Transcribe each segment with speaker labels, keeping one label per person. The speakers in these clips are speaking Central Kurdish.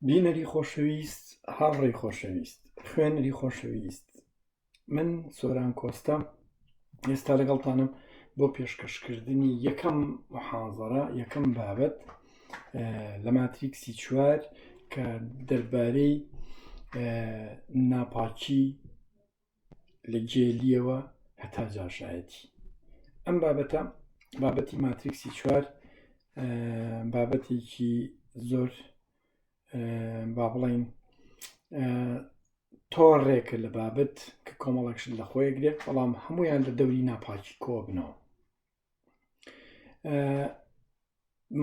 Speaker 1: بینەری خۆشەویست، هاوڕێی خۆشەویست، خوێنەری خۆشەویست، من سۆران کۆستە ئێستا لەگەڵتانم بۆ پێشکەشکردنی یەکەم محازەرە یەکەم بابەت لە ماتریکسی چوار کە دەربارەی ناپاکی لە گێلیەوە هەتا جاشایەتی ئەم بابەتە بابەتی ماتریکسی چوار بابەتێکی زۆر با بڵین تۆڕێکە لە بابەت کە کۆمەڵێک شت لە خۆی گرێت بەڵام هەمویان لە دەوری ناپاکی کۆبنەوە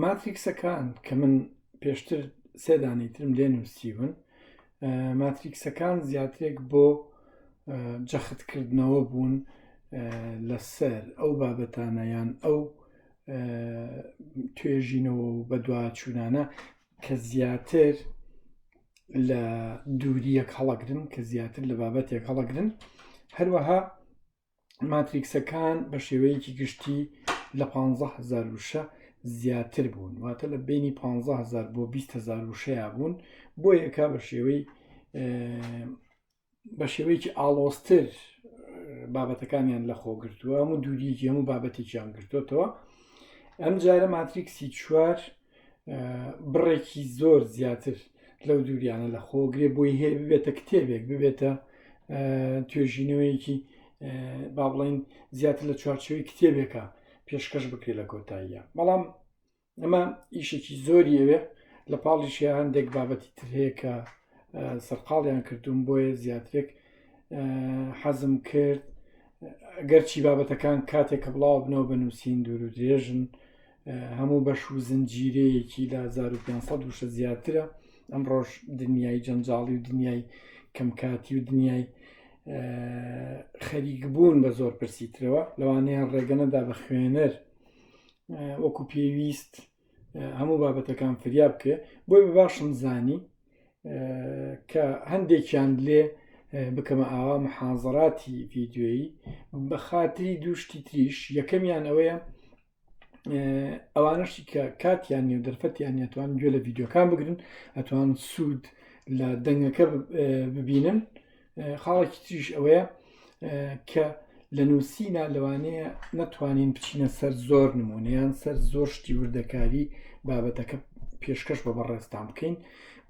Speaker 1: ماتریکسەکان کە من پێشتر سێ دانەی ترم لێ نووسیون ماتریکسەکان زیاترێک بۆ جەختکردنەوە بوون لەسەر ئەو بابەتانە یان ئەو توێژینەوە و بەدواچوونانە کە زیاتر لە دووریەک هەڵەگرن کە زیاتر لە بابەتێک هەڵەگرن هەروەها ماتریکسەکان بە شێوەیەکی گشتی لە 15000 وشە زیاتر بوون واتە لە بینی 15000 بۆ 20000 وشەیە بوون بۆ یەکە بە شێوەی بە شێوەیەکی ئاڵۆزتر بابەتەکانیان لە خۆگرتووە هەموو دووریەکی هەموو بابەتێکیان گرتوتەوە ئەم جارە ماتریکسی چوار بڕێکی زۆر زیاتر لەو دووریانە لە خۆگرێ بۆی هەیە ببێتە کتێبێک ببێتە توێژینەوەیەکی با بڵین زیاتر لە چوارچەوەی کتێبێکە پێشکەش بکرێت لە کۆتاییە بەڵام ئەمە ئیشێکی زۆری ئەوێ لە پاڵیشی هەندێک بابەتی تر هەیە کە سەرقاڵیان کردوم بۆیە زیاترێک حەزم کرد گەرچی بابەتەکان کاتێک کە بڵاو بنەوە بە نووسین دوور و درێژن هەموو بەش و زنجیرەیەکی لە 1500 وشە زیاترە ئەمڕۆژ دنیای جەنجاڵی و دنیای کەمکاتی و دنیای خەریک بوون بە زۆر پرسی ترەوە لەوانەیە ڕێگە نەدا بە خوێنەر وەکو پێویست هەموو بابەتەکان فریا بکێ بۆی بە باشم زانی کە هەندێکیان لێ بکەمە ئاوا محازەراتی ڤیددیویی بە خاتری دووشتی تریش یەکەمیان ئەوەیە ئەوانەشی کە کاتیان نیە و دەرفەتیان نیە توان گوێ لە ڤیددیوکان بگرن ئەتوان سوود لە دەنگەکە ببینن خاڵێکی تریش ئەوەیە کە لە نووسینە لەوانەیە نەتوانین بچینە سەر زۆر نمونەیان سەر زۆر شتی وردەکاری بابەتەکە پێشکەش بە بەڕێزتان بکەین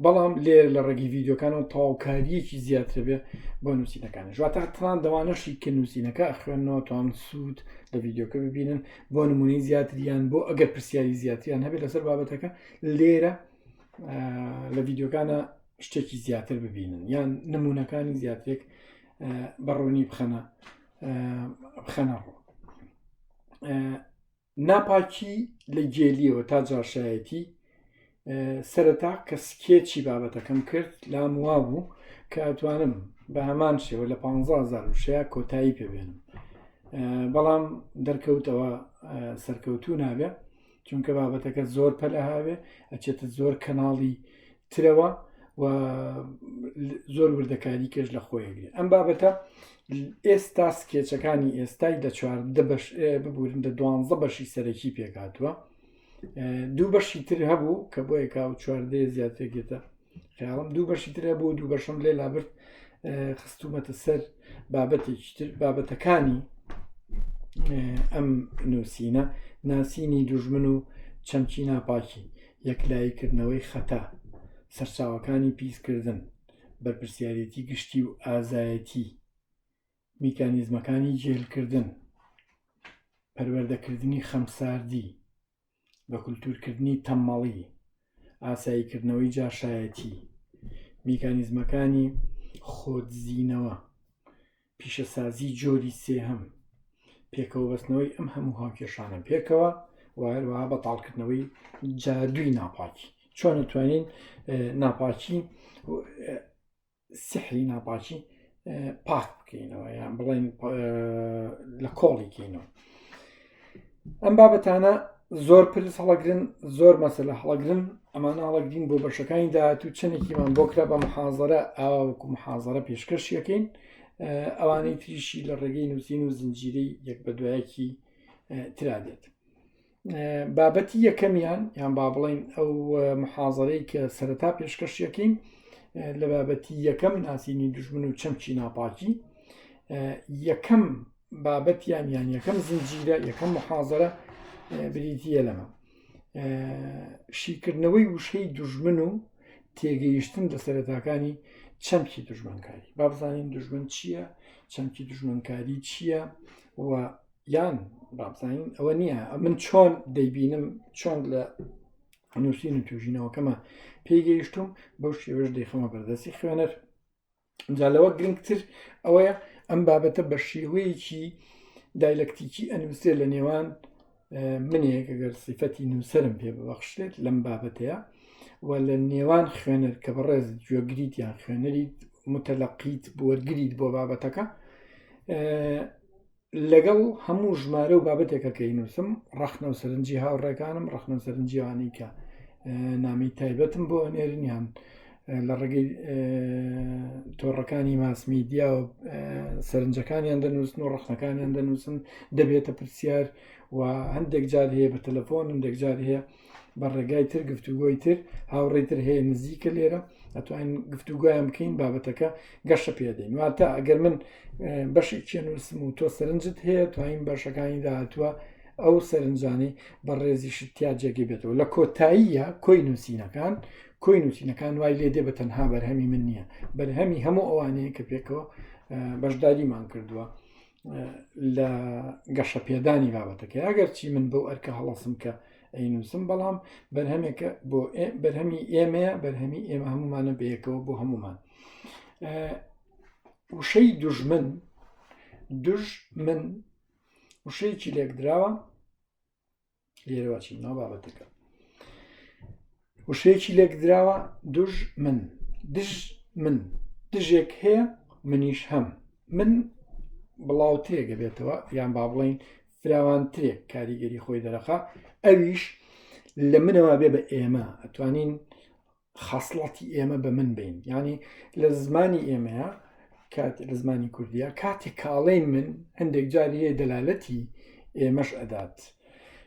Speaker 1: بەڵام لێر لە ڕێگەی ڤیددیوکانەوە تەواوکاریەکی زیاتر بێ بۆ نووسینەکان ژواتە تران دەوانەشی کە نووسینەکە خوێندنەوە توان سوود لە ڤیددیوکە ببینن بۆ نمونەی زیاتریان بۆ ئەگەر پرسیاری زیاتریان هەبێت لەسەر بابەتەکە لێرە لە ڤیددیوکانە شتێکی زیاتر ببینن یان نمونەکانی زیاترێک بەڕوونی بخەنە بخەنە ڕوو ناپاکی لە گێلیەوە تا جاشایەتی سەرەتا کە سکێچی بابەتەکەم کرد لام وابوو کە ئەتوانم بە هەمان شێوە لە 15000 وشەیە کۆتایی پێبێنم بەڵام دەرکەوتەوە سەرکەوتوو نابێ چونکە بابەتەکە زۆر پەلە هاوێ ئەچێتە زۆر کەناڵی ترەوە و زۆر وردەکاری کێش لە خۆیەگرێ ئەم بابەتە ئێستا سکێچەکانی ئێستای لە چواردە بەش ببورن لە دوانزە بەشی سەرەکی پێکهاتووە دوو بەشی تر هەبوو کە بۆ یەکا و چواردەیە زیاترێکێتە خیاڵم دوو بەشی تر هەبوو دوو بەشم لێ لابرد خستومەتە سەر بابەتێکی تر بابەتەکانی ئەم نووسینە ناسینی دوژمن و چەمکی ناپاکی یەکلاییکردنەوەی خەتا، سەرچاوەکانی پیسکردن، بەرپرسیارێتی گشتی و ئازایەتی، میکانیزمەکانی گێلکردن، پەروەردەکردنی خەمساردی، بەکولتوورکردنی تەممەڵی، ئاساییکردنەوەی جاشایەتی، میکانیزمەکانی خۆدزینەوە، پیشەسازی جۆری سێهەم، پێکەوەبەستنەوەی ئەم هەموو هاوکێشانە پێکەوە و هەروەها بەتاڵکردنەوەی جادووی ناپاکی چۆن توانین ناپاکی سحری ناپاکی پاک بکەینەوە یان بڵێن لە کۆڵی کەینەوە ئەم بابەتانە زۆر پرس هەڵەگرن زۆر مەسەلە هەڵەگرن ئەمانە هەڵەگرین بۆ بەشەکانی داهاتوو چەندێکیمان بۆ کرا بە محازەرە ئاوا وەکو محازەرە پێشکەشیەکەین ئەوانەی تریشی لە ڕێگەی نووسین و زنجیرەی یەک بە دوایەکی ترا دێت. بابەتی یەکەمیان یان با بڵین ئەو محازەرەی کە سەرەتا پێشکەشیەکەین لە بابەتی یەکەم ناسینی دژمن و چەمکی ناپاکی یەکەم بابەتیان یان یەکەم زنجیرە یەکەم محازەرە بریتە لەمە شیکردنەوەی وشەی دژمن و تێگەیشتن لە سەرەتاکانی چەمکی دژمنکاری با بزانین دژمن چییە چەمکی دژمنکاری چییە و یان بابزانین ئەوە نییە من چۆن دەیبینم چۆن لە نووسین و توژینەوەکەمە پێی گەیشتوم بەو شێوەش دەیخەمە بەردەستی خوێنەر جا لەوە گرنگتر ئەوەیە ئەم بابەتە بە شێوەیەکی دایلەکتیکی ئەنووسێ لە نێوان منێک ئەگەر سیفەتی نووسرم پێ ببەخشرێت لەم بابەتەیە و لە نێوان خوێنەر کە بەڕێز گوێگریت یان خوێنەریت متەلەقیت وەرگریت بۆ بابەتەکە لەگەڵ هەموو ژمارە و بابەتێکە کە ئینووسم ڕەخنە و سەرنجی هاوڕێکانم ڕەخنە و سەرنجی ئەوانەی کە نامی تایبەتم بۆ ئەنێرن یان لە ڕێگەی تۆڕەکانی ماس میدیا و سەرنجەکانیان دەنووسن و ڕەخنەکانیان دەنووسن دەبێتە پرسیار و هەندێک جار هەیە بە تەلەفۆن هەندێک جار هەیە بە ڕێگای تر گفتوگۆی تر هاوڕێی تر هەیە نزیکە لێرە ئەتوانین گفتوگۆیان بکەین بابەتەکە گەشە پێدەین واتە ئەگەر من بەشێکی نووسم و تۆ سەرنجت هەیە توانین بەشەکانی داهاتوە ئەو سەرنجانی بە ڕێزیشت تیا جێگەی بێتەوە لە کۆتاییە کۆی نووسینەکان کۆی نووسینەکان وای لێ دێ بە تەنها بەرهەمی من نییە بەرهەمی هەموو ئەوانەیە کە پێکەوە بەشداریمان کردووە لە گەشەپێدانی بابەتەکەی ئەگەرچی من بەو ئەرکە هەڵەسم کە ئەینووسم بەڵام بەرهەمێکە بۆ بەرهەمی ئێمەیە بەرهەمی ئێمە هەمومانە بەیەکەوە بۆ هەمومان وشەی دوژمن دژ من وشەیەکی لێکدراوە لێرەوە چین ناو بابەتەکە وشەیەکی لێکدراوە دژ من دژ من دژێک هەیە منیش هەم من بڵاوترێک بێتەوە یان با بڵین فراوانترێک کاریگەری خۆی دەرەخا ئەویش لە منەوە بێ بە ئێمە ئەتوانین خەسڵەتی ئێمە بە من بین یعنی لە زمانی ئێمەیە کات لە زمانی کوردیا کاتێک کاڵێن من هەندێک جار هەیە دەلالەتی ئێمەش ئەدات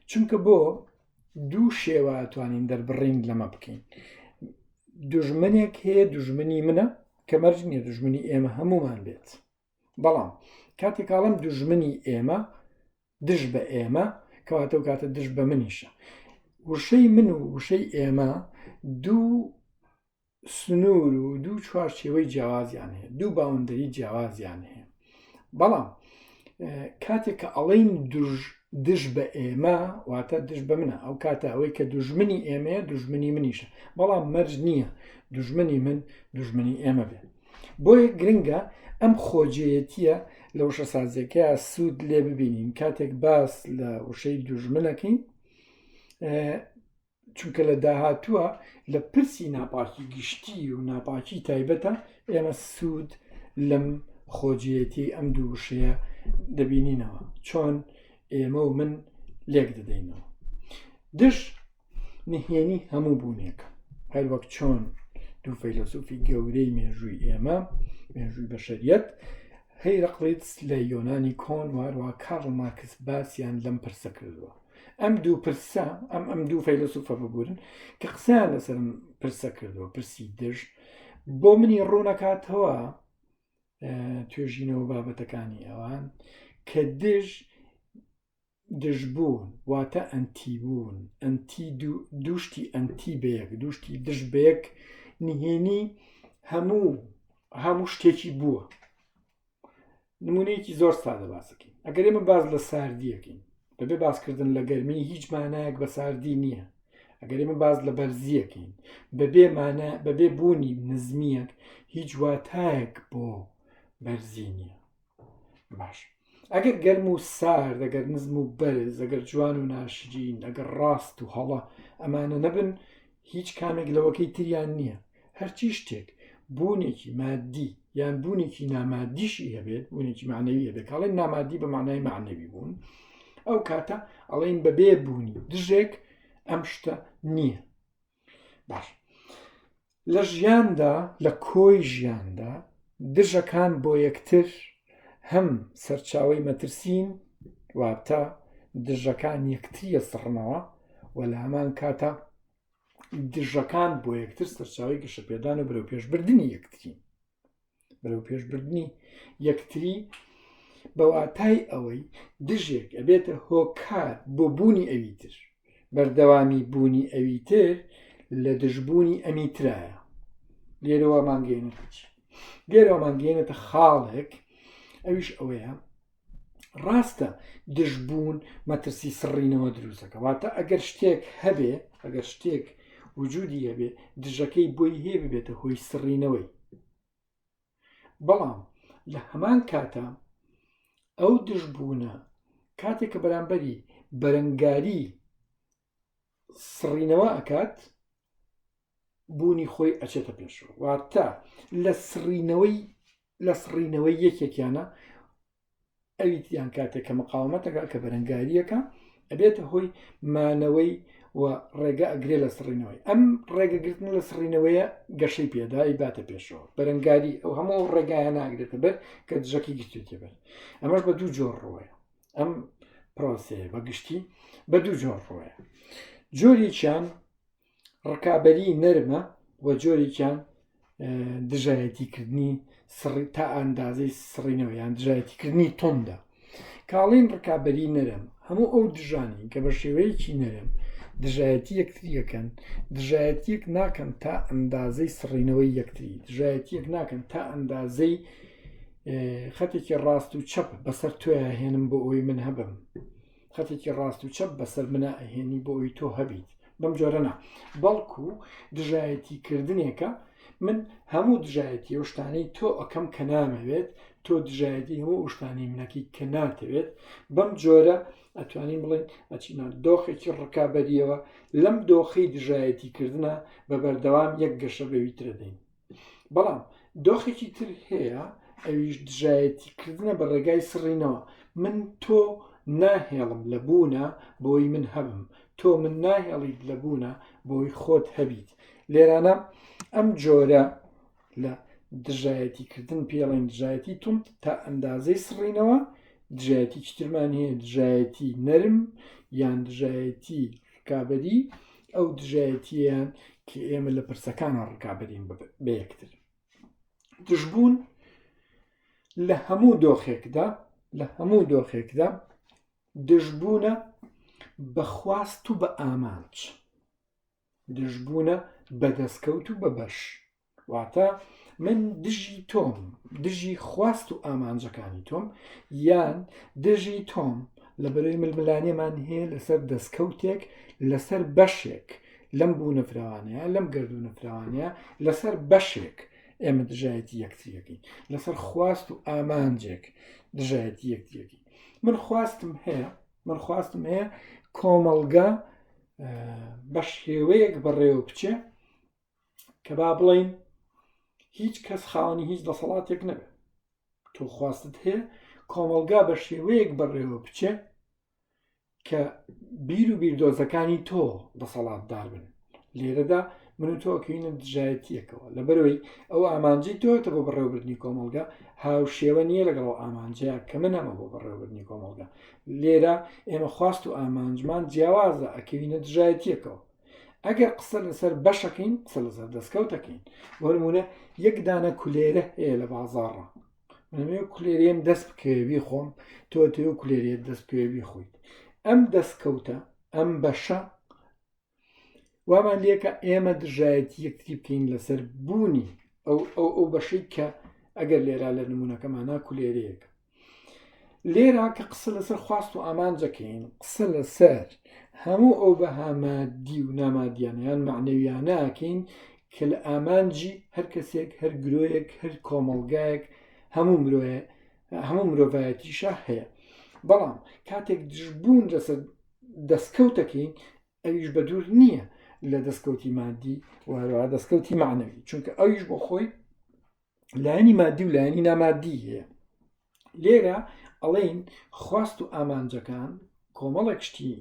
Speaker 1: چونکە بۆ دوو شێوە ئەتوانین دەربڕین لەمە بکەین دژمنێک هەیە دژمنی منە کە مەرج نییە دژمنی ئێمە هەمومان بێت بەڵام کاتێک ئاڵم دژمنی ئێمە دژ بە ئێمە کەواتە و کاتە دژ بە منیشە وشەی من و وشەی ئێمە دوو سنوور و دوو چوارچێوەی جیاوازیان هەیە دوو boundary جیاوازیان هەیە بەڵام کاتێک کە ئەڵین دژ دژ بە ئێمە واتە دژ بە منە ئەو کاتە ئەوەی کە دوژمنی ئێمەیە دوژمنی منیشە بەڵام مەرج نییە دوژمنی من دوژمنی ئێمە بێت بۆیە گرنگە ئەم خۆجێیەتیە لە وشەسازیەکەیا سوود لێ ببینین کاتێک باس لە وشەی دوژمنەکەین چونکە لە داهاتووە لە پرسی ناپاکی گشتی و ناپاکی تایبەتە ئێمە سوود لەم خۆجێیەتی ئەم دوو وشەیە دەبینینەوە چۆن ئێمە و من لێک دەدەینەوە دژ نهێنی هەموو بوونێکە هەر وەک چۆن دوو فەیلەسوفی گەورەی مێژووی ئێمە مێژووی بەشەریەت هێراقلیتس لە یۆنانی کۆن واروا کارل مارکس باسیان لەم پرسە کردووە ئەم دوو پرسە ئەم ئەم دوو فەیلەسوفە ببورن کە قسەیان لەسەرم پرسە کردووە پرسی دژ بۆ منی ڕوونەکاتەوە توێژینەوە بابەتەکانی ئەوان کە دژ دژبوون واتە ئەنتی بوون ئەنتی دووشتی ئەنتی بەیەک دووشتی دژ بەیەک نهێنی هەموو هەموو شتێکی بووە نمونەیەکی زۆر سادە باسەکەین ئەگەر ئێمە باز لە ساردیەکەین بەبێ باسکردن لە گەرمی هیچ مانایەک بە ساردی نییە ئەگەر ئێمە باز لە بەرزیەکەین بەبێ مانە بەبێ بوونی نزمیەک هیچ واتایەک بۆ بەرزی نییە باش ئەگەر گەرم و سارد ئەگەر نزم و بەرز ئەگەر جوان و ناشرین ئەگەر ڕاست و هەڵە ئەمانە نەبن هیچ کامێک لەوەکەی تریان نییە هەرچی شتێک بوونێکی مادی یان بوونێکی نامادیشی هەبێت بوونێکی معنەوی هەبێت کاڵێن نامادی بە معنای معنەوی بوون ئەو کاتە ئەڵێن بەبێ بوونی دژێک ئەم شتە نییە باش لە ژیاندا لە کۆی ژیاندا دژەکان بۆ یەکتر هەم سەرچاوەی مەترسین واتە. دژەکان یەکتریە سڕنەوە و لە هەمان کاتا دژەکان بۆ یەکتر سەرچاوی گەشەپێدان و بەرەو پێشبردننی یەکترین. بەرەو پێشبردنی یەکتری بە واتای ئەوەی دژێک ئەبێتە هۆکار بۆ بوونی ئەوی تر بەردەوامی بوونی ئەوی تر لە دژبوونی ئەمی ترایە لێرەوە مانگەێنێتە چی لێرەوە مانگەێنێتە خاڵێک ئەویش ئەوەیە ڕاستە دژبوون مەترسی سڕینەوە دروستەکە واتە ئەگەر شتێک هەبێ ئەگەر شتێک وجودی هەبێ دژەکەی بۆی هەیە ببێتە هۆی سڕینەوەی بەڵام لە هەمان کاتە ئەو دژبوونە کاتێک کە بەرامبەری بەرەنگاری سڕینەوە ئەکات بوونی خۆی ئەچێتە پێشەوە واتە لە سڕینەوەی لە سڕینەوەی یەکێکیانە ئەوی یان کاتێک کە مقاومەتەکە کە بەرەنگاریەکە ئەبێتە هۆی مانەوەی و ڕێگە ئەگرێ لە سڕینەوەی ئەم ڕێگەگرتن لە سڕینەوەیە گەشەی پێدای باتە پێشەوە بەرەنگاری ئەو هەموو ڕێگایە ناگرێتە بەر کە دژەکی گرتوێتێ بەر ئەمەش بە دوو جۆر ڕۆیە ئەم پرۆسەیە بە گشتی بە دوو جۆر ڕۆیە جۆرێکیان ڕکابەری نەرمە و جۆرێکیان دژایەتیکردنی تا ئەندازەی سڕینەوە یان دژایەتیکردنی توندە کاڵین ڕکابەری نەرم هەموو ئەو دژانی کە بە شێوەیەکی نەرم دژایەتی یەکتریەکەن دژایەتیەک ناکەن تا ئەندازەی سڕینەوەی یەکتری دژایەتیەک ناکەن تا ئەندازەی خەتێکی ڕاست و چەپ بەسەر تۆیا هێنم بۆ ئەوی من هەبم خەتێکی ڕاست و چەپ بەسەر منە ئەهێنی بۆ ئەوی تۆ هەبیت بەم جۆرە نا بەڵکو دژایەتی کردنێکە من هەموو دژایەتی ئەو شتانەی تۆ ئەەکەم کە نامەوێت تۆ دژایەتی هەموو ئەو شتانەی منەکەی کە ناتەوێت بەم جۆرە ئەتوانین بڵێن ئەچینە دۆخێکی ڕکابەریەوە لەم دۆخی دژایەتی کردنە بە بەردەوام یەک گەشە بەوی ترە دەین بەڵام دۆخێکی تر هەیە ئەویش دژایەتی کردنە بە ڕێگای سڕینەوە من تۆ ناهێڵم لە بوونە بۆی من هەبم تۆ من ناهێڵیت لە بوونە بۆی خۆت هەبیت لێرانە ئەم جۆرە لە دژایەتی کردن پێڵێن دژایەتی توند تا ئەندازەی سڕینەوە دژایەتی ترمان هەیە دژایەتی نەرم یان دژایەتی ڕکابەری ئەو دژایەتییان کە ئێمە لە پرسەکانە ڕکابەرین بە یەکتر دژبوون لە هەموو دۆخێکدا لە هەموو دۆخێکدا دژبوونە بە خواست و بە ئامانج دژبوونە بە دەستکەوت و بە بەش واتە من دژی تۆم دژی خواست و ئامانجەکانی تۆم یان دژی تۆم لە بەرەی ململانێمان هەیە لەسەر دەستکەوتێک لەسەر بەشێک لەم بوونە فراوانەیە لەم گردونە فراوانەیە لەسەر بەشێک ئێمە دژایەتی یەکتریەکەین لەسەر خواست و ئامانجێک دژایەتی یەکتریەکەین من خواستم هەیە من خواستم هەیە کۆمەڵگا بە شێوەیەک بەڕێوە بچێ کە با بڵین هیچ کەس خاوەنی هیچ دەسەڵاتێک نەبێت تۆ خواستت هەیە کۆمەڵگا بە شێوەیەک بەڕێوە بچێ کە بیر و بیردۆزەکانی تۆ دەسەڵاتدار بن لێرەدا من و تۆ ئەکەوینە دژایەتیەکەوە لەبەرەوەی ئەو ئامانجی تۆتە بۆ بەڕێوەبردنی کۆمەڵگا هاوشێوە نییە لەگەڵ ئەو ئامانجەیە کە من هەمە بۆ بەڕێوەبردنی کۆمەڵگا لێرە ئێمە خواست و ئامانجمان جیاوازە ئەکەوینە دژایەتیەکەوە ئەگەر قسە لەسەر بەشەکەین قسە لەسەر دەستکەوتەکەین بۆ نمونە یەک دانە کولێرە هەیە لە بازاڕە منەوێ کولێریم دەست بکەوێ خۆم تۆ تێ کولێریت دەست بکەوێ خۆیت ئەم دەستکەوتە ئەم بەشە وامان لێکە ئێمە دژایەتی یەکتری بکەین لەسەر بوونی ئەو ئەو ئەو بەشەی کە ئەگەر لێرا لە نمونەکەمانە کولێرەیەک لێرە کە قسە لەسەر خواست و ئامانجەکەین قسە لەسەر هەموو ئەو بەها مادی و نامادیانە یان معنەویانەکەین کە لە ئامانجی هەر کەسێک هەر گرۆیەک هەر کۆمەڵگایەک هەموو مرۆیە هەموو مرۆڤایەتیشە هەیە بەڵام کاتێک دژبوون لەسەر دەستکەوتەکەین ئەویش بە دوور نییە لە دەستکەوتی مادی و هەروەها دەستکەوتی معنەوی چونکە ئەویش بۆ خۆی لایەنی مادی و لایەنی نامادی هەیە لێرە ئەڵێن خواست و ئامانجەکان کۆمەڵێک شتی.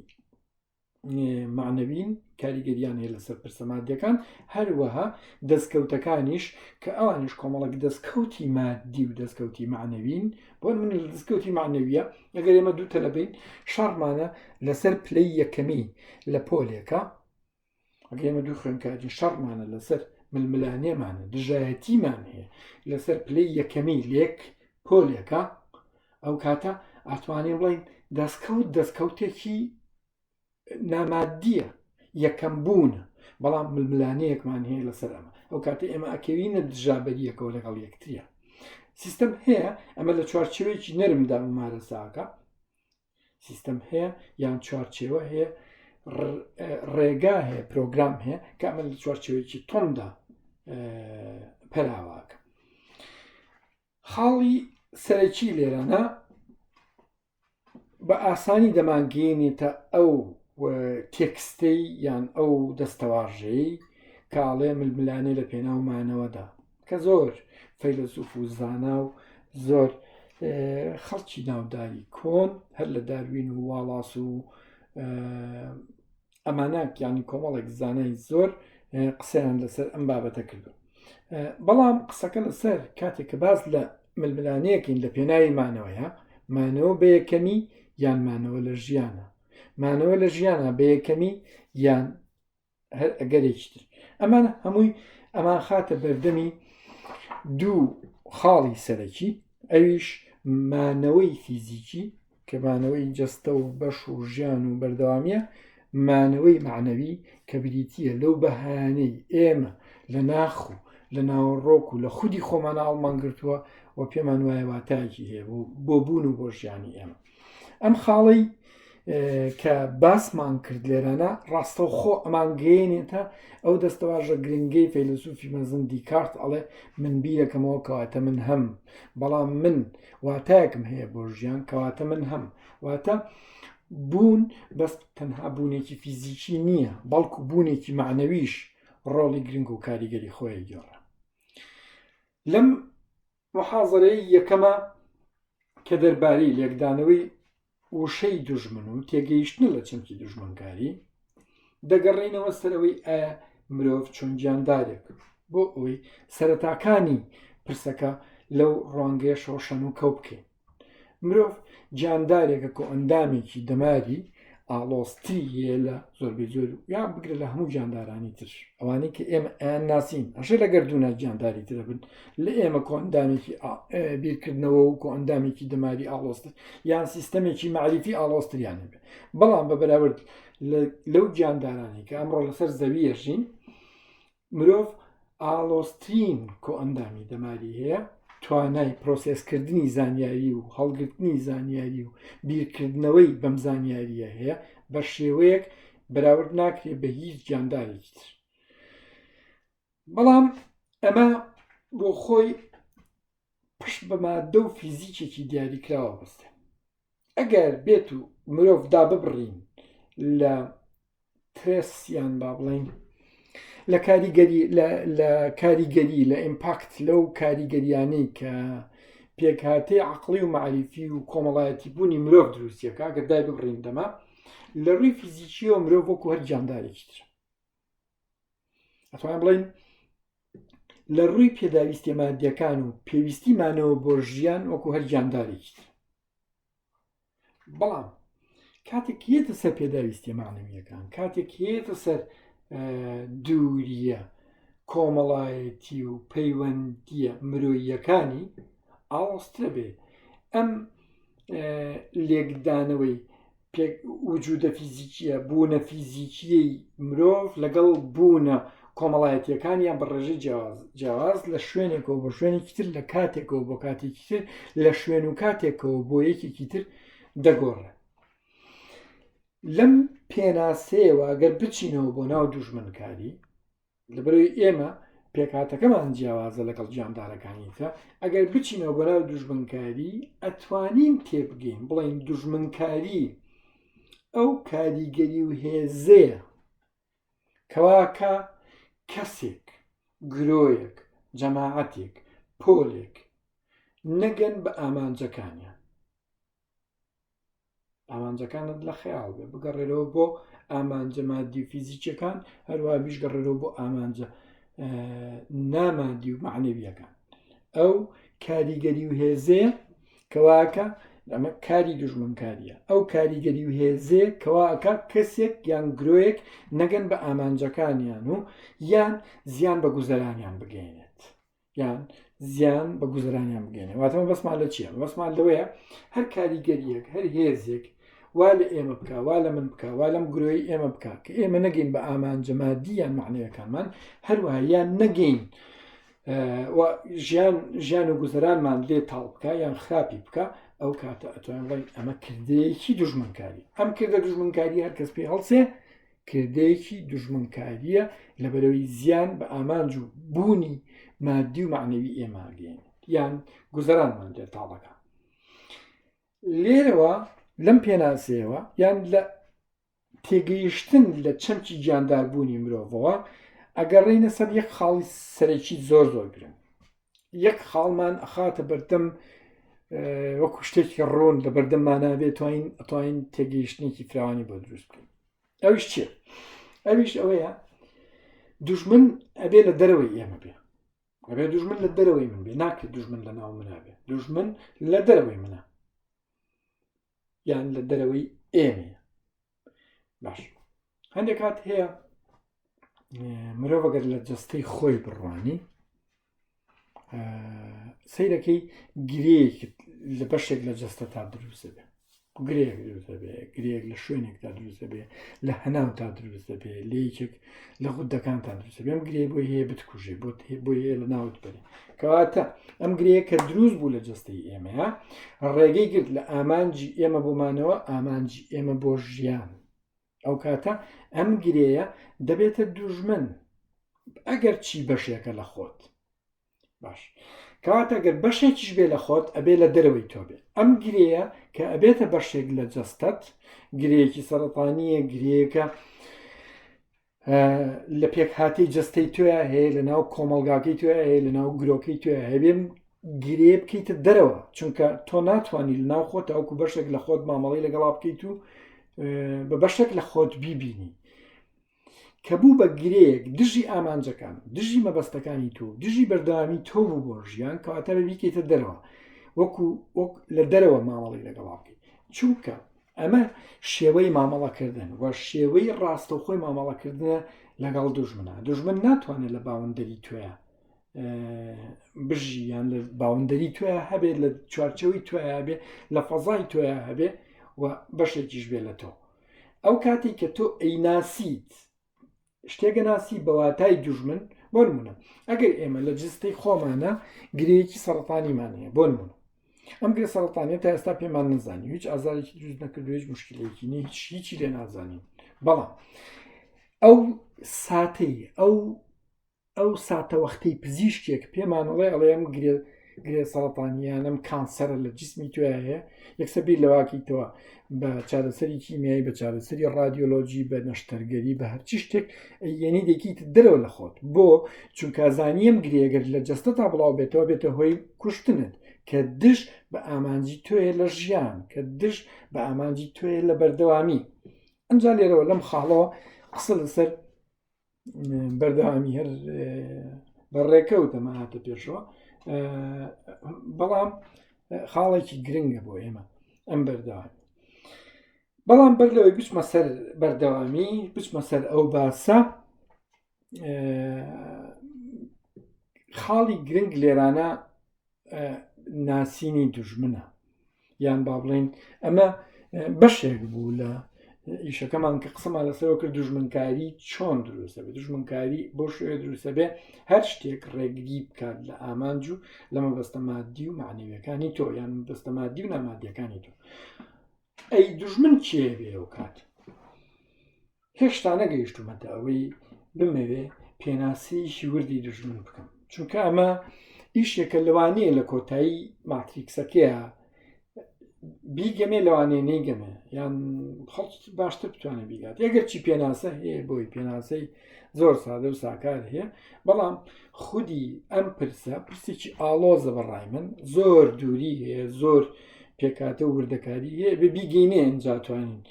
Speaker 1: مەعنەوین کاریگەریان هەیە لەسەر پرسە مادیەکان هەروەها دەستکەوتەکانیش کە ئەوانیش کۆمەڵک دەستکەوتی مادی و دەستکەوتی معنەوین بۆ من لە دەستکەوتی معنەویە ئەگەر ئێمە دوو تەلەبین شەڕمانە لەسەر پلەی یەکەمی لە پۆلێکە ئەگەر ئێمە دوو خوێنکاری شەڕمانە لەسەر ململانێمانە دژایەتیمان هەیە لەسەر پلەی یەکەمی لێک پۆلێکە ئەو کاتە ئەتوانین بڵین دەستکەوت دەستکەوتێکی نامادیە یەکەم بوونە بەڵام ململانەیەکمان هەیە لەسەر ئەمە ئەو کاتە ئێمە ئەکەوینە دژابەریەکەوە لەگەڵ یەکتریە سیستەم هەیە ئەمە لە چوارچێوەیەکی نەرمدا ممارەساکە سیستەم هەیە یان چوارچێوە هەیە ڕێگا هەیە پرۆگرام هەیە کە ئەمە لە چوارچێوەیەکی تۆندا پەراواکە خاڵی سەرەکی لێرانە بە ئاسانی دەمانگەیەنێتە ئەو تێکستەی یان ئەو دەستەواژەی کاڵێ ململانێ لە پێناو مانەوەدا کە زۆر فەیلەسوف و زانا و زۆر خەڵکی ناوداری کۆن هەر لە داروین و واڵاس و ئەمانە یانی کۆمەڵێک زانای زۆر قسەیان لەسەر ئەم بابەتە کردو بەڵام قسەکە لەسەر کاتێک کە باس لە ململانەیەکین لە پێناوی مانەوەیە مانەوە بە یەکەمی یان مانەوە لە ژیانە مانەوە لە ژیانە بە یەکەمی یان هەر ئەگەرێکی تر ئەمانە هەمووی ئەمان خاتە بەردەمی دوو خاڵی سەرەکی ئەویش مانەوەی فیزیکی کە مانەوەی جەستە و بەش و ژیان و بەردەوامیە مانەوەی معنەوی کە بریتە لەو بەهانەی ئێمە لە ناخ و لە ناوەڕۆک و لە خودی خۆمان ئاڵمان گرتووە و پێمان وایە واتایەکی هەیە بۆ بوون و بۆ ژیانی ئێمە ئەم خاڵەی کە باسمان کرد لێرانە ڕاستەوخۆ ئەمانگەیەنێتە ئەو دەستەواژە گرنگەی فەیلسوفی مەزن دیکارت ئەڵێ من بیرەکەمەوە کەواتە من هەم بەڵام من واتایەکم هەیە بۆ ژیان کەواتە من هەم واتە بوون بەس تەنها بوونێکی فیزیکی نییە بەڵکو بوونێکی معنەویش ڕۆڵی گرنگ و کاریگەری خۆی گێڕە لەم محازەرەی یەکەمە کە دەربارەی لێکدانەوەی وشەی دوژمن و تێگەیشتنە لە چەمکی دوژمنکاری، دەگەڕێینەوە سەر ئەوەی ئایا مرۆڤ چۆن گیاندارێک بۆ ئەوەی سەرەتاکانی پرسەکە لەو ڕوانگەیەشەوە شەن و کەو بکەین. مرۆڤ گیاندارێکە کۆئەندامێکی دەماری ئاڵۆزتری هەیە لە زۆربەی زۆر یا بگرە لە هەموو گیاندارانی تر ئەوانەی کە ئێمە ئەیان ناسین ئەشێ لە گەردوونە گیانداری ترە بن لە ئێمە کۆئەندامێکی بیرکردنەوە و کۆئەندامێکی دەماری ئاڵۆزتر یان سیستەمێکی مەعریفی ئاڵۆزتریان هەبێ بەڵام بە بەراورد لەو گیاندارانەی کە ئەمڕۆ لەسەر زەویە ژین مرۆڤ ئاڵۆزترین کۆئەندامی دەماری هەیە، توانای پرۆسێسکردنی زانیاری و هەڵگرتنی زانیاری و بیرکردنەوەی بەم زانیارییە هەیە بە شێوەیەک بەراورد ناکرێت بە هیچ گیاندارێکی تر. بەڵام ئەمە بۆ خۆی پشت بە ماددە و فیزیکێکی دیاریکراوە بەستێ. ئەگەر بێت و مرۆڤ داببڕین لە ترس یان با بڵین لە کاریگەری لە کاریگەری لە ئیمپاکت لەو کاریگەریانەی کە پێکهاتەی عقلی و معریفی و کۆمەڵایەتی بوونی مرۆڤ دروستیەکە گەر دای ببڕین دەما لە ڕووی فیزیکیەوە مرۆڤ وەکو هەر گیاندارێکی تر ئەتوانین بڵین لە ڕووی پێداویستیە مادیەکان و پێویستی مانەوە بۆ ژیان وەکو هەر گیاندارێکی تر بەڵام کاتێک یەتە سەر پێداویستیە معنەویەکان کاتێک یەتە سەر دووریە کۆمەڵایەتی و پەیوەندیە مرۆییەکانی ئاڵۆزترە بێ ئەم لێکدانەوەی پێک وجودە فیزیکیە بوونە فیزیکیەی مرۆڤ لەگەڵ بوونە کۆمەڵایەتیەکانیان بە ڕێژەی جیاواز جیاواز لە شوێنێکەوە بۆ شوێنێکی تر لە کاتێکەوە بۆ کاتێکی تر لە شوێن و کاتێکەوە بۆ یەکێکی تر دەگۆڕێ لەم پێناسەیەوە گەر بچینەوە بۆ ناو دوژمنکاری لەبەرئەوەی ئێمە پێکهاتەکەمان جیاوازە لەگەڵ گیاندارەکانی تر ئەگەر بچینەوە بۆ ناو دوژمنکاری ئەتوانین تێبگەین بڵێین دوژمنکاری ئەو کاریگەری و هێزەیە کەواکە کەسێک گرۆیەک جەماعەتێک پۆلێک نەگەن بە ئامانجەکانیان. ئامانجەکانت لە خەیاڵ بێ بگەڕێرەوە بۆ ئامانجە مادی و فیزیکیەکان هەروە بیشگەڕێرەوە بۆ ئامانجە نامادی و معنەویەکان ئەو کاریگەری و هێزەیە کەواکە ئەمە کاری دوژمنکاریە ئەو کاریگەری و هێزێ کەواکە کەسێک یان گرۆیەک نەگەن بە ئامانجەکانیان و یان زیان بە گوزەرانیان بگەێنێت یان زیان بە گوزەرانیان بگەێنێ واتەمە بەسمان لە چییە بەسمان لەوەیە هەر کاریگەریەک هەر هێزێک وا لە ئێمە بکە وا لە من بکە وا لەم گرۆی ئێمە بکە کە ئێمە نەگەین بە ئامانجە مادی یان معنەوەکانمان هەروەها یان نەگەین ژیان ژیان و گوزەرانمان لێ تاڵ بکە یان خراپی بکە ئەو کاتە ئەتوانین بڵێین ئەمە کردەیەکی دوژمنکاری ئەم کردە دوژمنکاری هەر کەس پێی هەڵسێ کردەیەکی دوژمنکاریە لەبەرەوەی زیان بە ئامانج و بوونی مادی و معنەوی ئێمە گەێنێت یان گوزەرانمان لێ تاڵەکە لێرەوە لەم پێناسەیەوە یان لە تێگەیشتن لە چەمکی گیانداربوونی مرۆڤەوە ئەگەڕێینە سەر یەک خاڵی سەرەکی زۆر زۆر گرنگ یەک خاڵمان ئەخاتە بەردەم وەکو شتێکی ڕوون لە بەردەممانە بێت توانین ئەتوانین تێگەیشتنێکی فراوانی بۆ دروست بکەین ئەویش چییە ئەویش ئەوەیە دوژمن ئەبێ لە دەرەوەی ئێمە بێ ئەبێ دوژمن لە دەرەوەی من بێ ناکرێت دوژمن لە ناو منابێ دوژمن لە دەرەوەی منە یان لە دەرەوەی ئێمەیە باش هەندێک کات هەیە مرۆڤ گەر لە جەستەی خۆی بڕوانی سیرەکەی گرەیەکت لە بەشێک لە جەستە تا دروستە بێ گرەیەک دروستە بێ گرەیەک لە شوێنێکدا دروستە بێ لە هەناو تا دروستە بێ لە یەکێک لە غودەکان تا دروستە بێم گرێ بۆی هەیە بتکوژێ بۆ بۆی هەیە لە ناوت بەرێ کەواتە ئەم گرەیە کە دروست بوو لە جەستەی ئێمەیە ڕێگەی گرت لە ئامانجی ئێمە بۆمانەوە ئامانجی ئێمە بۆ ژیان ئەو کاتە ئەم گرێیە دەبێتە دوژمن ئەگەر چی بەشێکە لە خۆت باش کەواتە گەر بەشێکیش بێ لە خۆت ئەبێ لە دەرەوەی تۆ بێ ئەم گرێیە کە ئەبێتە بەشێک لە جەستەت گرێیەکی سەرەتانیە گرێیەکە لە پێکهاتەی جەستەی تۆیا هەیە لە ناو کۆمەڵگاکەی تۆیا هەیە لە ناو گرۆکەی تۆیا هەبێ گرێ بکەیتە دەرەوە چونکە تۆ ناتوانانی لە ناو خۆت ئەوکو بەشێک لە خۆت مامەڵی لەگەڵا بکەیت و بە بەشێک لە خۆت بیبینی کە بوو بە گرێیەک دژی ئامانجەکان دژی مەبەستەکانی تۆ دژی بەردەوامی تۆ بوو بۆ ژیان کەواتە بە بیکەیتە دەرەوە وەکو وەک لە دەرەوە مامەڵی لەگەڵا بکەیت چونکە ئەمە شێوەی مامەڵەکردن و شێوەی ڕاستەوخۆی مامەڵەکردنە لەگەڵ دوژمنە دوژمن ناتوانێت لە boundary تۆیە بژی یان لە boundary تۆیا هەبێت لە چوارچەوەی تۆیا بێ لە فەزای تۆیا هەبێ و بەشێکیش بێ لە تۆ ئەو کاتی کە تۆ ئەیناسیت شتێکە ناسی بە واتای دوژمن بۆ نمونە ئەگەر ئێمە لە جستەی خۆمانە گرەیەکی سەرەتانیمان هەیە بۆ نمونە ئەم گرێ سەرەتانیە تا ئێستا پێمان نەزانی هیچ ئازارێکی دروست نەکردو هیچ مشکلێکی نیە هیچ هیچی لێ نازانین بەڵام ئەو ساتەی ئەو ئەو ساتەوەختەی پزیشکێک پێمان ئەڵێ ئەڵێ ئەم گرێ گرێ سەرەتانیان ئەم کانسەرە لە جسمی تویا هەیە یەکسەر بیر لەواکەیتەوە بە چارەسەری کیمیایی بە چارەسەری ڕادیۆلۆجی بە نەشتەرگەری بە هەرچی شتێک یعنی دەکەیت دەرەوە لە خۆت بۆ چونکە زانیم گرێگەر لە جەستە تا بڵاو بێتەوە بێتە هۆی کوشتنت کە دژ بە ئامانجی تۆیە لە ژیان کە دژ بە ئامانجی تۆیە لە بەردەوامی ئەمجا لێرەوە لەم خاڵەوە قسە لەسەر بەردەوامی هەر بە ڕێکەوت ئەمە هاتە پێشەوە بەڵام خاڵێکی گرنگە بۆ ئێمە ئەم بەردەوامی بەڵام بەر لەوەی بچمە سەر بەردەوامی بچمە سەر ئەو باسە خاڵی گرنگ لێرانە ناسینی دوژمنە یان با بڵێین ئەمە بەشێک بوو لە ئیشەکەمان کە قسەمان لەسەرەوە کرد دوژمنکاری چۆن دروستە بێ دوژمنکاری بۆ شوێ دروستە بێ هەر شتێک ڕێگری بکات لە ئامانج و لە مەبەستە مادی و معنەویەکانی تۆ یان مەبەستە مادی و نامادیەکانی تۆ ئەی دوژمن کێ بێ ئەو کات هێشتا نەگەیشتومەتە ئەوەی بمەوێ پێناسەیەکی وردی دوژمن بکەم چونکە ئەمە ئیشێکە لەوانەیە لە کۆتایی ماتریکسەکەیە بیگەمێ لەوانەیە نەیگەمێ یان خەڵکی باشتر بتوانێت بیگات ئەگەر چی پێناسە هەیە بۆی پێناسەی زۆر سادە و ساکار هەیە بەڵام خودی ئەم پرسە پرسێکی ئاڵۆزە بەڕای من زۆر دووری هەیە زۆر. پێکاتە و وردەکاری هەیە بێ بیگەینێ ئینجا توانین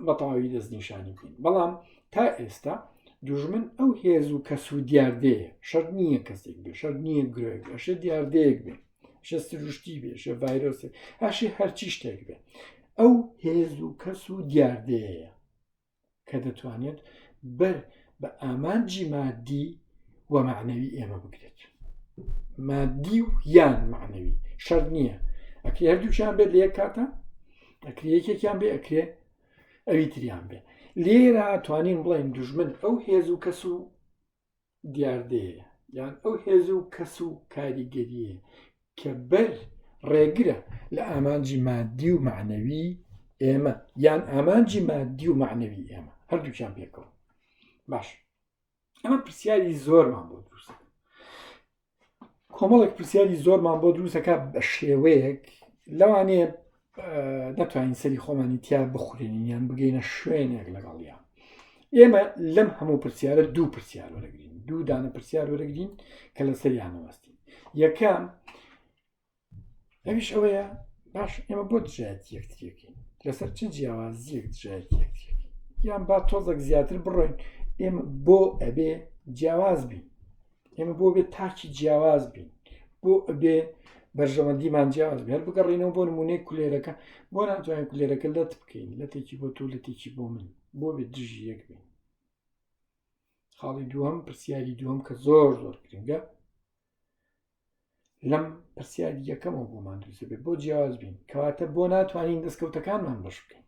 Speaker 1: بە تەواوی دەستنیشانی بکەین بەڵام تا ئێستا دوژمن ئەو هێز و کەس و دیاردەیە شەرت نییە کەسێک بێ شەرت نییە گرۆیەک بێ ئەشێ دیاردەیەک بێ ئەشێ سروشتی بێ ئەشێ ڤایرۆسێک ئەشێ هەرچی شتێک بێ ئەو هێز و کەس و دیاردەیە کە دەتوانێت بەر بە ئامانجی مادی و معنەوی ئێمە بگرێت مادی و یان معنەوی شەرت نییە ئەکرێ هەردووکیان بێت لە یەک کاتە ئەکرێ یەکێکیان بێ ئەکرێ ئەوی تریان بێ لێرە توانین بڵێن دوژمن ئەو هێز و کەس و دیاردەیە یان ئەو هێز و کەس و کاریگەریە کە بەر ڕێگرە لە ئامانجی مادی و معنەوی ئێمە یان ئامانجی مادی و معنەوی ئێمە هەردووکیان پێکەوە باش ئەمە پرسیاری زۆرمان بۆ دروست کۆمەڵێک پرسیاری زۆرمان بۆ دروستەکە بە شێوەیەک لەوانەیە نەتوانین سەری خۆمانی تیا بخورێنین یان بگەینە شوێنێک لەگەڵیان ئێمە لەم هەموو پرسیارە دوو پرسیار وەرەگرین دوو دانە پرسیار وەرەگرین کە لە سەریانەوەستین یەکەم ئەویش ئەوەیە باش ئێمە بۆ دژایەتی یەکتریەکەین لەسەر چ جیاوازیەک دژایەتی یەکتریەکەین یان با تۆزێک زیاتر بڕۆین ئێمە بۆ ئەبێ جیاواز بین ئێمە بۆ بێت تاکی جیاواز بین بۆ ئەبێ بەرژەوەندیمان جیاواز بێ هەر بگەڕینەوە بۆ نمونەی کولێرەکە بۆ ناتوانین کولێرەکە لەت بکەین لەتێکی بۆ تۆ لەتێکی بۆ من بۆ بێت دژی یەک بین خاڵی دووەم پرسیاری دووەم کە زۆر زۆر گرنگە لەم پرسیاری یەکەمەوە بۆمان دروست بێت بۆ جیاواز بین کەواتە بۆ ناتوانین دەستکەوتەکانمان بەش بکەین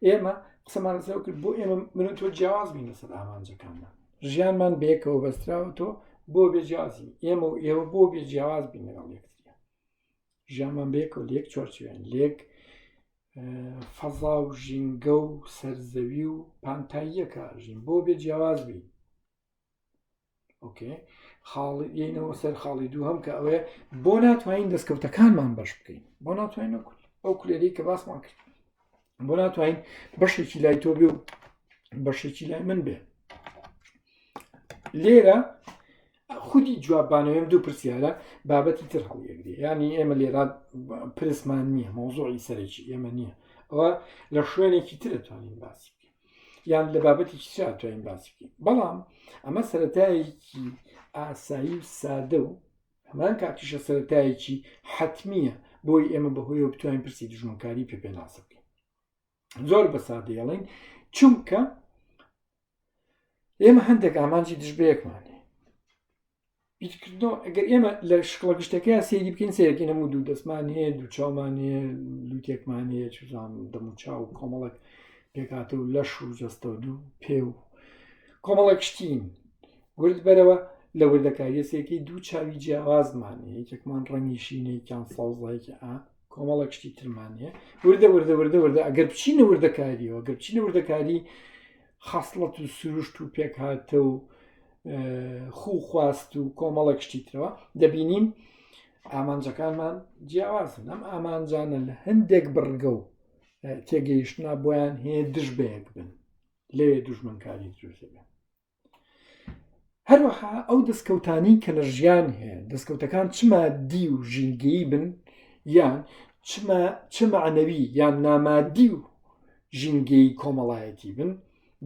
Speaker 1: ئێمە قسەمان لەسەر کرد بۆ ئێمە من و تۆ جیاواز بین لەسەر ئامانجەکانمان ژیانمان بەیەکەوە بەستراوە تۆ بۆ بێ جیازی ئێمە و ئێوە بۆ بێ جیاواز بین لەگەڵ یەکتریە ژیانمان بەیەکەوە لێک چوارچێوێن لێک فەزا و ژینگە و سەرزەوی و پانتاییەکە ژین بۆ بێ جیاواز بین ئۆکێ خاڵی یینەوە سەر خاڵی دووهەم کە ئەوەیە بۆ ناتوانین دەستکەوتەکانمان بەش بکەین بۆ ناتوانین ئەو کولێری کە باسمان کرد بۆ ناتوانین بەشێکی لای تۆ بێ و بەشێکی لای من بێ لێرە خودی جوابانەوەم دوو پرسیارە بابەتی تر هەڵیەگری ینی ئێمە لێرە پرسمان نییە مۆزۆی سەرەکی ئێمە نییە ئەوە لە شوێنێکی تر توانین باسی بکەین یان لە بابەتێکی ترا توانین باسی بکەین بەڵام ئەمە سەتایەکی ئاسایی و سادە و هەمان کاتیشە سەتایەکی حتمیە بۆی ئێمە بەهۆیەوە بتوانین پرسی دژمنکاری پێ پێناسە بکەین زۆر بە سادەیەڵین چونکە ئێمە هەندێک ئامانجی دژ بەیەکمان هەیە بیرکردنەوە ئەگەر ئێمە لە شکڵە گشتەکەی سەیری بکەین سەیرەکەین هەموو دوو دەستمان هەیە دوو چاومان هەیە لوتێکمان هەیە چزان دەم و چاو و کۆمەڵک پێکاتە و لەش و جەستە و دوو پێ و کۆمەڵک شتین ورد بەرەوە لە وردەکاریە سێکی دوو چاوی جیاوازمان هەیە یەکێکمان ڕەنگی شینێکیان سەوزایەکی ئا کۆمەڵێک شتی ترمان هەیە وردە وردە وردە وردە ئەگەر بچینە وردەکاریەوە گەر بچینە وردەکاری خەسڵەت و سروشت و پێکهاتە و خوو خواست و کۆمەڵێک شتی ترەوە دەبینین ئامانجەکانمان جیاوازن ئەم ئامانجانە لە هەندێک بڕگە و تێگەیشتنا بۆیان هەیە دژ بەیەک بن لەوێ دوژمنکاری دروست بێت هەروەها ئەو دەستکەوتانی کە لە ژیان هەیە دەستکەوتەکان چ مادی و ژینگەیی بن یان چ معنەوی یان نامادی و ژینگەی کۆمەڵایەتی بن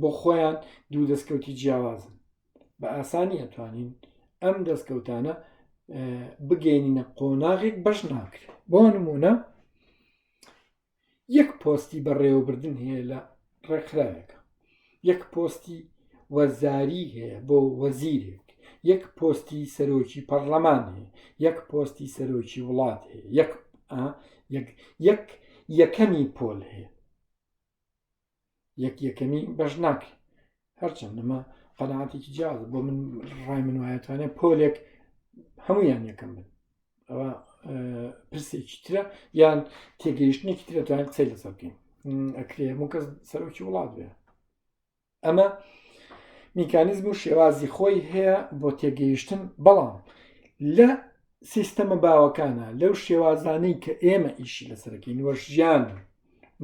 Speaker 1: بۆ خۆیان دوو دەستکەوتی جیاوازن بە ئاسانی ئەتوانین ئەم دەستکەوتانە بگەینینە قۆناغێک بەش ناکرێت بۆ نمونە یەک پۆستی بەڕێوەبردن هەیە لە ڕێکخراوێکە یەک پۆستی وەزاری هەیە بۆ وەزیرێک یەک پۆستی سەرۆکی پەرلەمان هەیە یەک پۆستی سەرۆکی وڵات هەیە یەک یەک یەک یەکەمی پۆل هەیە یەک یەکەمی بەش ناکرێت هەرچەند نەمە قەنەعاتێکی جیاز بۆ من ڕای من وایەتوانێت پۆلێک هەمویان یەکەم بن ئەوە پرسێکی ترە یان تێگەیشتنێکی ترە توانین قسەی لەسەر بکەین ئەکرێ هەموو کەس سەرۆکی وڵات بێ ئەمە میکانیزم و شێوازی خۆی هەیە بۆ تێگەیشتن بەڵام لە سیستەمە باوەکانە لەو شێوازانەی کە ئێمە ئیشی لەسەرەکەین وە ژیان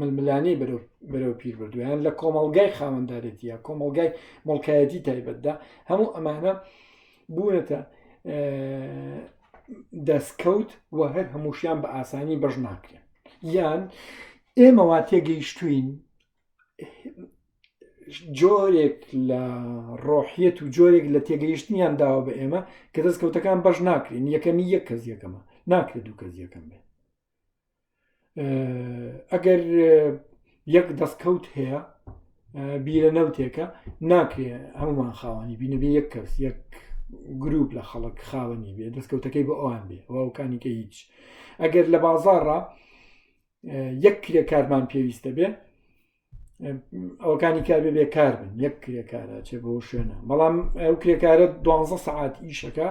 Speaker 1: ململانێی بەرەو پیر بردووە یان لە کۆمەڵگای خاوەندارێتی یا کۆمەڵگای مڵکایەتی تایبەتدا هەموو ئەمانە بوونەتە دەستکەوت و هەر هەمووشیان بە ئاسانی بەش ناکرێن. یان ئێمە وا تێگەیشتوین جۆرێک لە ڕۆحیەت و جۆرێک لە تێگەیشتنیان داوە بە ئێمە کە دەستکەوتەکان بەش ناکرێن یەکەمی یەک کەس یەکەمە ناکرێت دوو کەس یەکەم بێ ئەگەر یەک دەستکەوت هەیە بیرە نەوتێکە ناکرێ هەمومان خاوەنی بینە بێ یەک کەس یەک گروپ لە خەڵک خاوەنی بێ دەستکەوتەکەی بۆ ئەوان بێ واوکانی کە هیچ ئەگەر لە بازاڕە یەک کرێکارمان پێویستە بێ ئەوەکانی کار بێ بێکار بن یەک کرێکارە چێ بۆ شوێنە بەڵام ئەو کرێکارە دوانزە سەعات ئیشەکە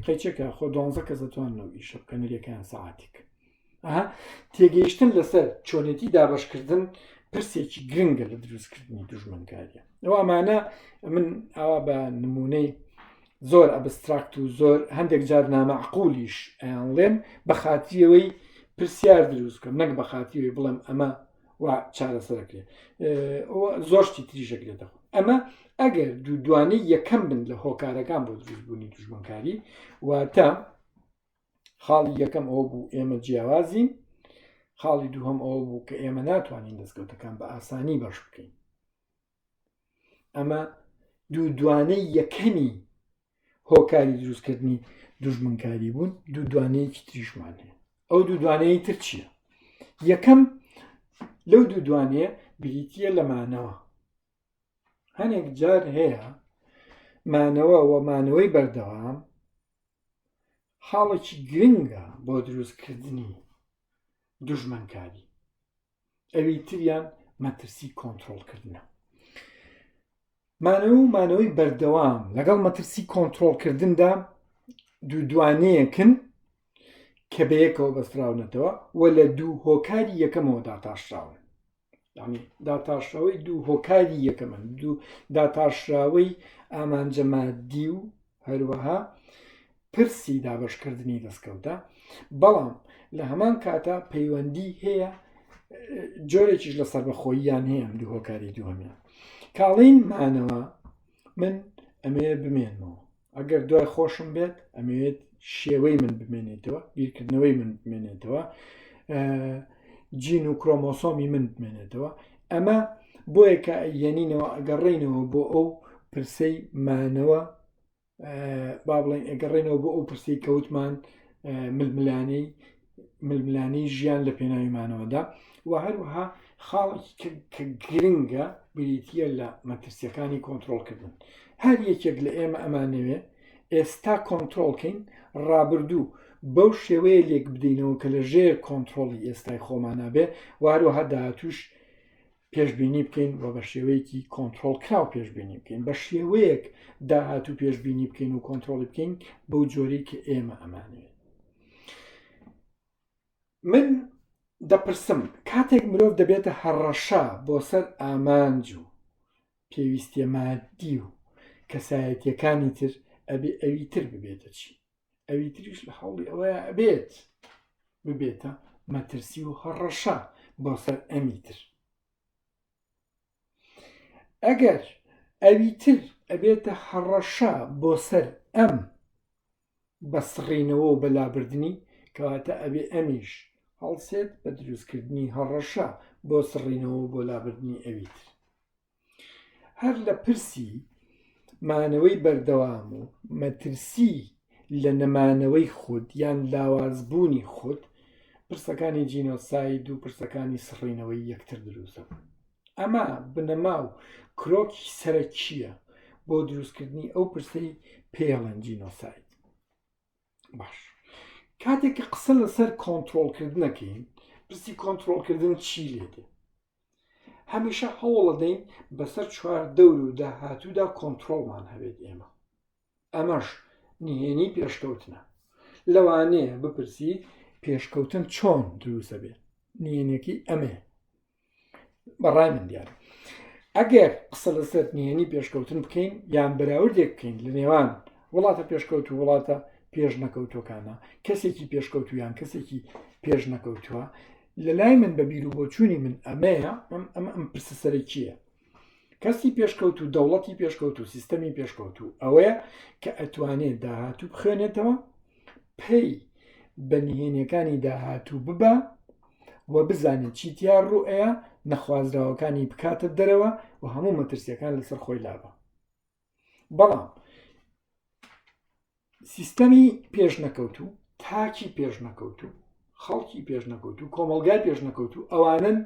Speaker 1: قەیچەکە خۆ دوانزە کەس دەتوانن ئیشە بکەن یەکیان سەعاتێک تێگەیشتن لەسەر چۆنێتی دابشکردن پرسێکی گرنگە لە دروستکردنی دوژمنکاریە ئەو ئەمانە من ئاوا بە نمونەی زۆر abstract و زۆر هەندێک جار نامەعقولیش ئەیانڵێم بە خاتریەوەی پرسیار دروست بکەم نەک بە خاتریەوەی بڵێم ئەمە وا چارەسەرەکرێ زۆر شتی تریشەکرێتە خۆ ئەمە ئەگەر دوو دوانەی یەکەم بن لە هۆکارەکان بۆ دروستبوونی دوژمنکاری واتە خاڵی یەکەم ئەوە بوو ئێمە جیاوازین خاڵی دووهەم ئەوە بوو کە ئێمە ناتوانین دەستکەوتەکان بە ئاسانی بەش بکەین ئەمە دوو دوانەی یەکەمی هۆکاری دروستکردنی دوژمنکاری بوون دوو دوانەیەکی تریشمان هەیە ئەو دوو دوانەیە تر چییە یەکەم لەو دوو دوانەیە بریتە لە مانەوە هەنێک جار هەیە مانەوە و مانەوەی بەردەوام خاڵێکی گرنگە بۆ دروستکردنی دوژمنکاری ئەوی تریان مەترسی کۆنترۆڵکردنە. مانەوە و مانەوەی بەردەوام لەگەڵ مەترسی کۆنترۆڵکردندا دوو دوانەیەکن کە بەیەکەوە بەستراونەتەوە و لە دوو هۆکاری یەکەمەوە داتاشراون. یعنی داتاشراوەی دوو هۆکاری یەکەمن دوو داتاشراوەی ئامانجە مادی و هەروەها پرسی دابەشکردنی دەستکەوتە، بەڵام لە هەمان کاتا پەیوەندی هەیە جۆرێکیش لە سەربەخۆییان هەیە ئەم دوو هۆکاری دووەمیان کاڵین مانەوە من ئەمەیە بمێنمەوە ئەگەر دوای خۆشم بێت ئەمەوێت شێوەی من بمێنێتەوە بیرکردنەوەی من بمێنێتەوە جین و کرۆمۆسۆمی من بمێنێتەوە ئەمە بۆیە کە یەنینەوە ئەگەڕێینەوە بۆ ئەو پرسەی مانەوە با بڵێن ئەگەڕێنەوە بۆ ئەو پرسی کەوتمان ململانەی ململانەی ژیان لە پێناوی مانەوەدا و هەروەها خاڵێکی کە گرنگە بریتە لە مەترسیەکانی کۆنتترۆلکردن هەر یەکێک لە ئێمە ئەمانەوێ ئێستا کۆنتترۆلکەین ڕابردوو بەو شێوەیە لێک بدەینەوە کە لە ژێر کۆنتترۆڵی ئێستای خۆمانە بێ واروەها داهاتوش پێشبینی بکەین و بە شێوەیەکی کۆنتترۆل کراو پێشبینی بکەین بە شێوەیەک داهاتوو پێشبینی بکەین و کۆنتترۆلی بکەین بەو جۆرەی کە ئێمە ئەمانەوێت من دەپرسم کاتێک مرۆڤ دەبێتە هەڕەشە بۆ سەر ئامانج و پێویستیە مادی و کەسایەتیەکانی تر ئەبێ ئەوی تر ببێتە چی ئەوی تریش لە هەوڵی ئەوەیە ئەبێت ببێتە مەترسی و هەڕەشە بۆ سەر ئەمی تر ئەگەر ئەوی تر ئەبێتە هەڕەشە بۆ سەر ئەم بە سڕینەوە و بە لابردنی کەواتە ئەبێ ئەمیش هەڵسێت بە دروستکردنی هەڕەشە بۆ سڕینەوە و بۆ لابردنی ئەوی تر هەر لە پرسی مانەوەی بەردەوام و مەترسی لە نەمانەوەی خود یان لاوازبوونی خود پرسەکانی جینۆساید و پرسەکانی سڕینەوەی یەکتر دروستە بوون. ئەمە بنەما و کرۆکی سەرەکییە بۆ دروستکردنی ئەو پرسەی پێیەڵێن جینۆساید. باش کاتێک کە قسە لەسەر کۆنتترۆلکردنەکەین پرسی کۆنتترۆلکردن چی لێ دێ هەمیشە هەوڵەدەین بەسەر چوار دەور و داهاتوودا کۆنتترۆڵمان هەبێت ئێمە ئەمەش نهێنی پێشکەوتنە لەوانەیە بپرسی پێشکەوتن چۆن دروستە بێت نهێنیەکەی ئەمەیە بەڕای من دیارە ئەگەر قسە لەسەر نهێنی پێشکەوتن بکەین یان بەراوردێک بکەین لە نێوان وڵاتە پێشکەوت و وڵاتە پێش نەکەوتوەکانە کەسێکی پێشکەوتو یان کەسێکی پێش نەکەوتووە لە لای من بە بیر و بۆچوونی من ئەمەیە ئەم ئەم ئەم پرسە سەرەکیە کەسی پێشکەوت و دەوڵەتی پێشکەوت و سیستەمی پێشکەوت و ئەوەیە کە ئەتوانێت داهاتوو بخوێنێتەوە پێی بە نهێنیەکانی داهاتوو ببە. و بزانێت چی تیا ڕوئەیە نەخوازراوەکانی بکاتە دەرەوە و هەموو مەترسیەکان لەسەر خۆی لابە بەڵام سیستەمی پێشنەکەوتوو تاکی پێشنەکەوتوو خەڵکی پێشنەکەوتوو کۆمەڵگای پێشنەکەوتوو ئەوانن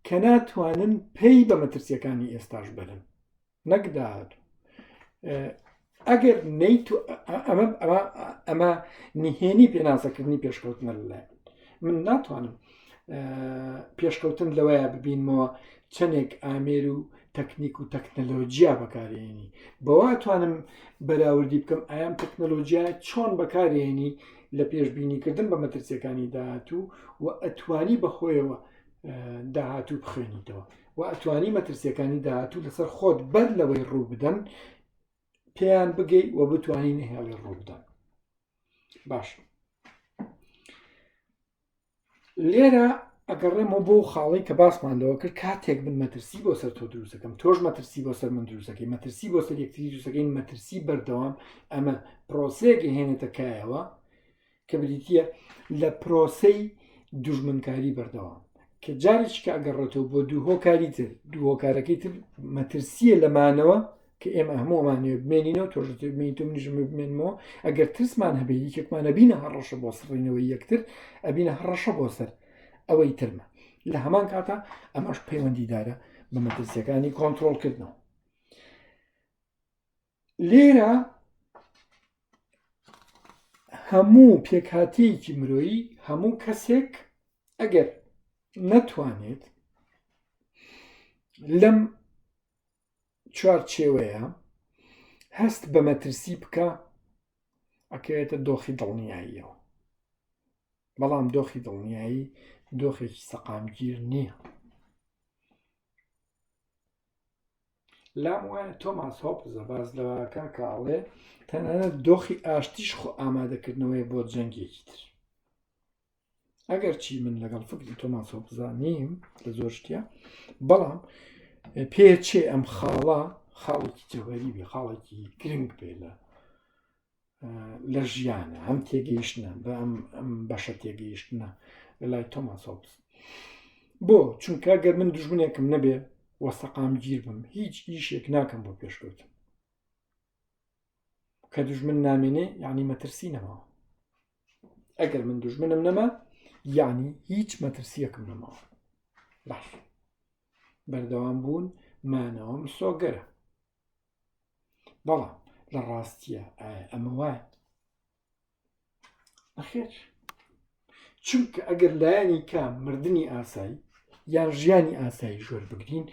Speaker 1: کە ناتوانن پێی بە مەترسیەکانی ئێستاش بەرن نەک داهاتوو ئەگەر نیت ئەمە ئەمە ئەمە نهێنی پێناسەکردنی پێشکەوتنە لەلای من ناتوانم پێشکەوتن لەوەیە ببینمەوە چەندێک ئامێر و تەکنیک و تەکنەلۆجیا بەکارێنی بەوە توانم بەراوردی بکەم ئایا ئەم تەکنەلۆجیا چۆن بەکارێنی لە پێشبینیکردن بە مەترسیەکانی داهاتوو و ئەتوانی بەخۆیەوە داهاتوو بخوێنیتەوە و ئەتوانی مەترسیەکانی داهاتوو لەسەر خۆت بەر لەوەی ڕوو بدەن پێیان بگەی و بتوانی نەهێڵی ڕوو بدەن باش لێرە ئەگەڕێمەوە بۆ خاڵی کە باسمان لەوە کرد کاتێک من مەترسی بۆ سەر تۆ دروستەکەم تۆش مەترسی بۆ سەر من دروستەکەی مەترسی بۆ سەر یەکتری دروستەکەین مەترسی بەردەوام ئەمە پرۆسەیەک هێنێتە کایەوە کە بریتییە لە پرۆسەی دوژمنکاری بەردەوام کە جارێکی کە ئەگەڕێتەوە بۆ دوو هۆکاری تر دوو هۆکارەکەی تر مەترسیە لەمانەوە کە ئێمە هەموومانێ بمێنینەوە تۆش بمێنیت و منیشم بمێنمەوە ئەگەر ترسمان هەبێ یەکێکمان ئەبینە هەڕەشە بۆ سڕینەوەی یەکتر ئەبینە هەڕەشە بۆ سەر ئەوەی ترمە لە هەمان کاتا ئەمەش پەیوەندیدارە بە مەترسیەکانی کۆنتترۆلکردنەوە لێرە هەموو پێکهاتەیەکی مرۆیی هەموو کەسێک ئەگەر نەتوانێت لەم چوارچێوەیە هەست بە مەترسی بکە ئەکەوێتە دۆخی دڵنیاییەوە بەڵام دۆخی دڵنیایی دۆخێکی سەقامگیر نییە لام وایە تۆماس هۆپزە باس لەوەکە کە ئەڵێ تەنانەت دۆخی ئاشتیش خۆ ئامادەکردنەوەی بۆ جەنگێکی تر ئەگەر چی من لەگەڵ فکری تۆماس هۆپزا نیم لە زۆر شتە بەڵام پێچێ ئەم خاڵە خاڵێکی جەوەری بێ خاڵێکی گرنگ بێ لە لە ژیانە ئەم تێگەیشتنە بە ئەم ئەم بەشە تێگەیشتنە لە لای تۆماس هۆبز بۆ چونکە گەر من دژمنێکم نەبێ وە سەقامگیر بم هیچ ئیشێک ناکەم بۆ پێشکەوتن کە دژمن نامێنێ یعنی مەترسی نەماوە ئەگەر من دژمنم نەما یعنی هیچ مەترسیەکم نەماوە باش بەردەوام بوون مانەوەم سۆگەرە بەڵام لە ڕاستیە ئایا ئەمە وایە نەخێر چونکە ئەگەر لایەنی کام مردنی ئاسایی یان ژیانی ئاسایی ژۆر بگرین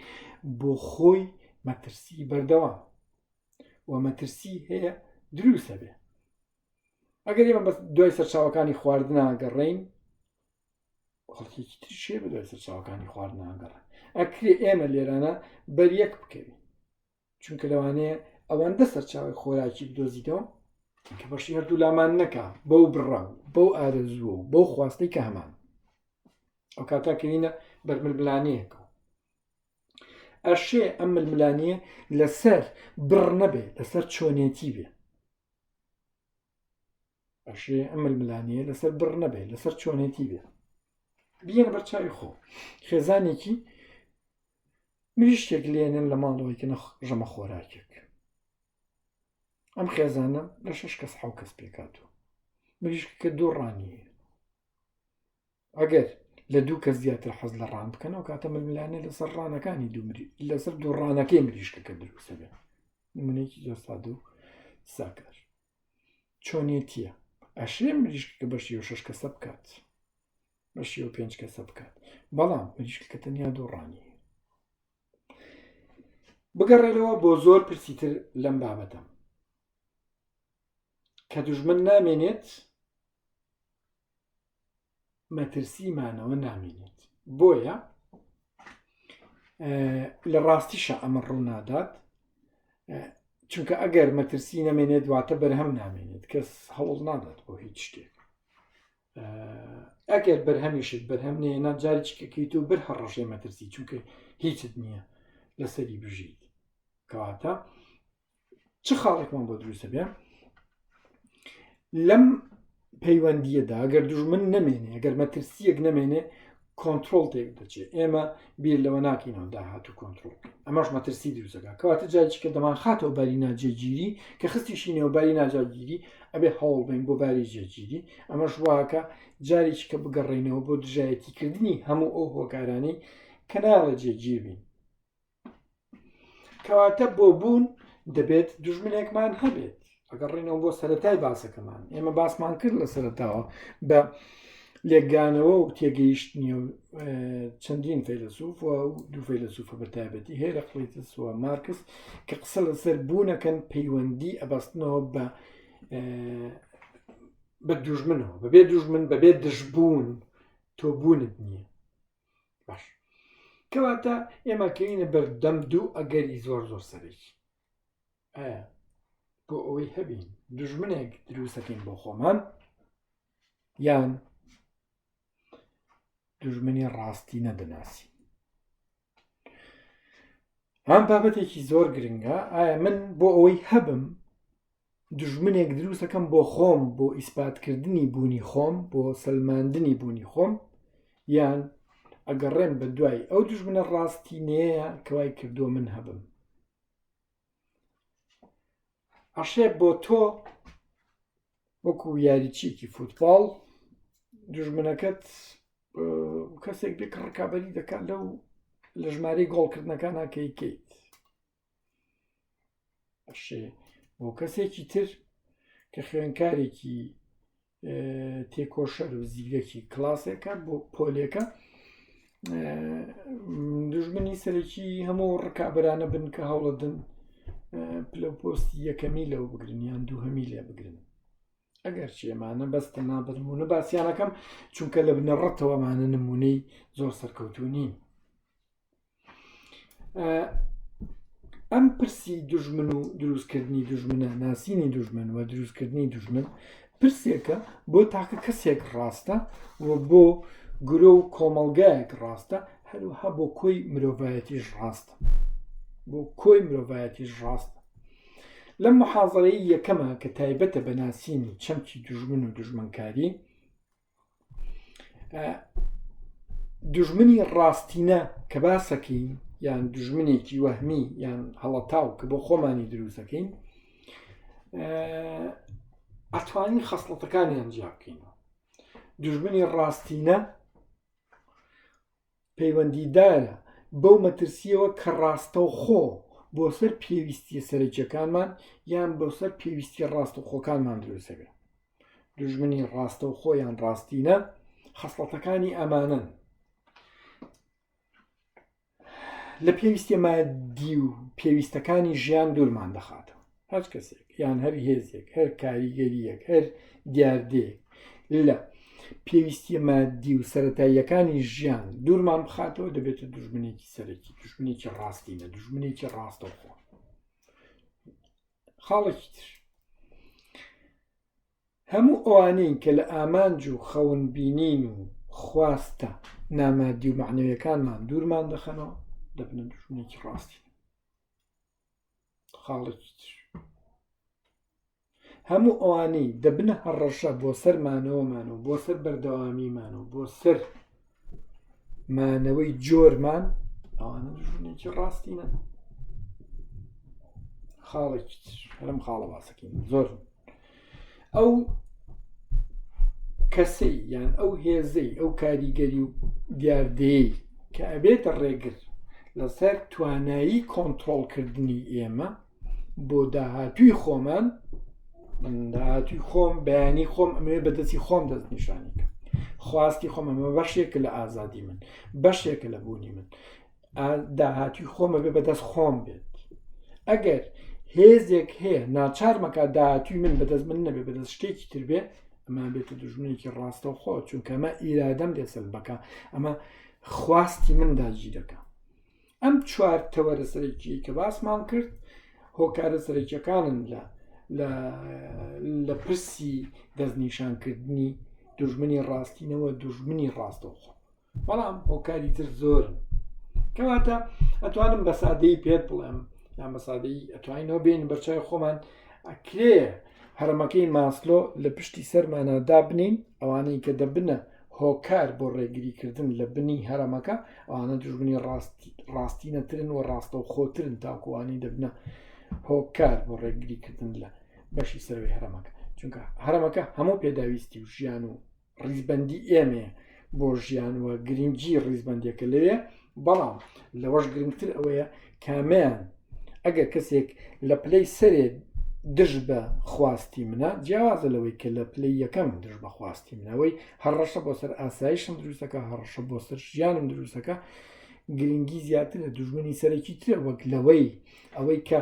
Speaker 1: بۆ خۆی مەترسی بەردەوام و مەترسی هەیە دروستە بێ ئەگەر ئێمە بەس دوای سەرچاوەکانی خواردنا گەڕین خەڵکێکی تر شێ بە دوای سەرچاوەکانی خواردنا گەڕێن ئەکرێ ئێمە لێرانە بەر یەک بکەوین چونکە لەوانەیە ئەوەندە سەرچاوی خۆراکی بدۆزیتەوە کە بەشی هەردوو لامان نەکا بەو بڕە و بەو ئارەزووە و بەو خواستەی کە هەمان ئەو کاتا کەوینە بەرململانەیەکەوە ئەشێ ئەم ململانیە لەسەر بڕ نەبێ لەسەر چۆنێتی بێ ئەشێ ئەم ململانەیە لەسەر بڕ نەبێ لەسەر چۆنێتی بێ بیەن بەرچاوی خۆ خێزانێکی مریشکێک لێنن لە ماڵەوەی کە ژەمە خۆراکێک ئەم خێزانە لە شش کەس حەو کەس پێکاتوە مریشکەکە دوو ڕانی هەیە ئەگەر لە دوو کەس زیاتر حەز لە ڕان بکەن ئەو کاتە ململانێ لەسەر ڕانەکانی دوو لەسەر دوو ڕانەکەی مریشکەکە دروستە بێت نمونەیەکی زۆر سادە و ساکار چۆنێتیە ئەشێ مریشکەکە بەشی و شش کەسە بکات بەشی و پێنج کەسە بکات بەڵام مریشکەکە تەنیا دوو ڕانی بگەڕێرەوە بۆ زۆر پرسی تر لەم بابەتە کە دوژمن نامێنێت مەترسی مانەوە نامێنێت بۆیە لە ڕاستیشە ئەمە ڕوونادات چونکە ئەگەر مەترسی نەمێنێت واتە بەرهەم نامێنێت کەس هەوڵ نادات بۆ هیچ شتێک ئەگەر بەرهەمیشت بەرهەم نێنا جارێکەکەیت و بەر هەڕەشەی مەترسی چونکە هیچت نییە لەسەری بژیت کەواتە چ خاڵێکمان بۆ دروستە بێ لەم پەیوەندیەدا ئەگەر دوژمن نەمێنێ ئەگەر مەترسیەک نەمێنێ. کۆنترۆڵ تێک دەچێت ئێمە بیر لەوە ناکەینەوە داهاتوو کۆنترۆڵ بکەین ئەمەش مەترسی دروستەکە کەواتە جارێکی کە دەمانخاتەوە باری ناجێگیری کە خستیشینەوە باری ناجاگیری ئەبێ هەوڵ بین بۆ باری جێگیری ئەمەش واکە جارێکی کە بگەڕێینەوە بۆ دژایەتیکردنی هەموو ئەو هۆکارانەی کە ناڵێ جێگیر بین کەواتە بۆ بوون دەبێت دوژمنێکمان هەبێت ئەگەڕێنەوە بۆ سەتای باسەکەمان ئێمە باسمان کرد لە سەرتاوە بە لێکگانەوە و تێگەیشتنی و چەندین فەیلسوف و دوو فەیلسوفە بە تایبەتی هێرەقلیتس و مارکس کە قسە لەسەر بوونەکەن پەیوەندی ئەبەستنەوە بە بە دوژمنەوە بەبێ دوژمن بەبێ دژبوون تۆ بوونت نییە باش کەواتە ئێمە کەوینە بەردەم دوو ئەگەری زۆر زۆر سەرەکی ئایا بۆ ئەوەی هەبین دژمنێک دروستەکەین بۆ خۆمان یان دژمنی ڕاستی نەدەناسی ئەم بابەتێکی زۆر گرنگە ئایا من بۆ ئەوەی هەبم دوژمنێک دروستەکەم بۆ خۆم بۆ ئیسپاتکردنی بوونی خۆم بۆ سەلماندنی بوونی خۆم یان ئەگەڕێم بە دوای ئەو دوژمنە ڕاستینەیە کەوای کردووە من هەبم ئەشێ بۆ تۆ وەکو یاریچیەکی فوتباڵ دوژمنەکەت کەسێک بێ کە ڕکابی دەکات لەو لە ژمارەی گۆڵکردنەکان ناکەیکەیت ئەشێ بۆ کەسێکی تر کە خوێنکارێکی تێکۆشەر و زیرەکی کلاسێکە بۆ پۆلێکە دوژمنی سەرەکی هەموو ڕکابرانە بن کە هەوڵەدن پلە و پۆستی یەکەمی لەو بگرن یان دووهەمی لێ بگرن ئەگەر چێمانە بەس تەنها بە نمونە باسییانەکەم چونکە لە بنەڕەتەوەمانە نمونەی زۆر سەرکەوتو نین ئەم پرسی دوژمن و دروستکردنی دوژمنە ناسینی دوژمن و دروستکردنی دوژمن پرسێکە بۆ تاکە کەسێک ڕاستە و بۆ گرۆ و کۆمەڵگایەک ڕاستە هەروەها بۆ کۆی مرۆڤایەتیش ڕاستە بۆ کۆی مرۆڤایەتیش ڕاستە لەم محازەرەی یەکەمە کە تایبەتە بە ناسینی چەمکی دوژمن و دوژمنکاری دوژمنی ڕاستینە کە باسەکەین یان دوژمنێکی وەهمی یان هەڵەتاو کە بۆ خۆمانی دروستەکەین ئەتوانین خەسڵەتەکانیان جیا بکەینەوە دوژمنی ڕاستینە پەیوەندیدارە بەو مەترسییەوە کە ڕاستەوخۆ بۆ سەر پێویستییە سەرەکییەکانمان یان بۆ سەر پێویستییە ڕاستەوخۆکانمان دروست دەبێت. دوژمنی ڕاستەوخۆ یان ڕاستینە خەسڵەتەکانی ئەمانەن. لە پێویستیە مادی و پێویستەکانی ژیان دوورمان دەخاتەوە هەر کەسێک یان هەر هێزێک هەر کاریگەریەک هەر دیاردەیەک لە پێویستیە مادی و سەتاییەکانی ژیان دوورمان بخاتەوە دەبێتە دوژمنێکی سەرەکی دوژمنێکی ڕاستینە دوژمنێکی ڕاستەوخۆ خاڵێکی تر هەموو ئەوانەی کە لە ئامانج و خەون بینین و خواستە نامادی و مەعنەویەکانمان دوورمان دەخەنەوە دەبنە دوژمنێکی ڕاستی خاڵێکی تر هەموو ئەوانەی دەبنە هەڕەشە بۆ سەر مانەوەمان و بۆ سەر بەردەوامیمان و بۆ سەر مانەوەی جۆرمان ئەوانە دوژمنێکی ڕاستینە خاڵێکی تر هەرم خاڵە باسەکەین زۆر ئەو کەسەی یان ئەو هێزەی ئەو کاریگەری و دیاردەیەی کە ئەبێتە ڕێگر لەسەر توانایی کۆنتترۆلکردنی ئێمە بۆ داهاتووی خۆمان من داهاتوی خۆم بەیانی خۆم ئەمەوێ بەدەستی خۆم دەست نیشانی کەم خواستی خۆم ئەمە بەشێکە لە ئازادی من بەشێکە لە بوونی من داهاتوی خۆمە بێ بەدەست خۆم بێت ئەگەر هێزێک هەیە ناچار مەکە داهاتوی من بەدەست من نەبێ بەدەست شتێکی تر بێ ئەمە بێتە دوژمنێکی ڕاستەوخۆ چونکە ئەمە ئیرادەم لێسەر بکە ئەمە خواستی من داگیرەکە ئەم چوار تەوەرە سەرەکیەی کە باسمان کرد هۆکارە سەرەکیەکانن لە لە پرسی دەستنیشانکردنی دوژمنی ڕاستینەوە دوژمنی ڕاستەوخۆ بەڵام هۆکاری تر زۆرن کەواتە ئەتوانم بە سادەی پێت بڵێم یان بە سادەی ئەتوانینەوە بێن بەرچای خۆمان ئەکرێ هەرەمەکەی ماسلۆ لە پشتی سەرمانە دابنین ئەوانەی کە دەبنە. هۆکار بۆ ڕێگریکردن لە بنی هەرەمەکە، ئەوانە دوژمنی ڕاستینەترن و ڕاستەوخۆترن تاکوانی دەبنە هۆکار بۆ ڕێگریکردن لە بەشی سەرەوەی هەرەمەکە چونکە هەرەمەکە هەموو پێداویستی و ژیان و ڕیزبەندی ئێمەیە بۆ ژیان و گرنگی ڕیزبەندیەکە لەوێ بەڵام لەوەش گرنگتر ئەوەیە کامیان ئەگەر کەسێک لە پلەی سەرێ دژ بە خواستی منە جیاوازە لەوەی کە لە پلەی یەکەم دژ بە خواستی منەوەی هەڕەشە بۆ سەر ئاسایشم دروستەکە هەڕەشە بۆ سەر ژیانم دروستەکە گرنگی زیاترە دوژمنی سەرەکی ترە وەک لەوەی ئەوەی کە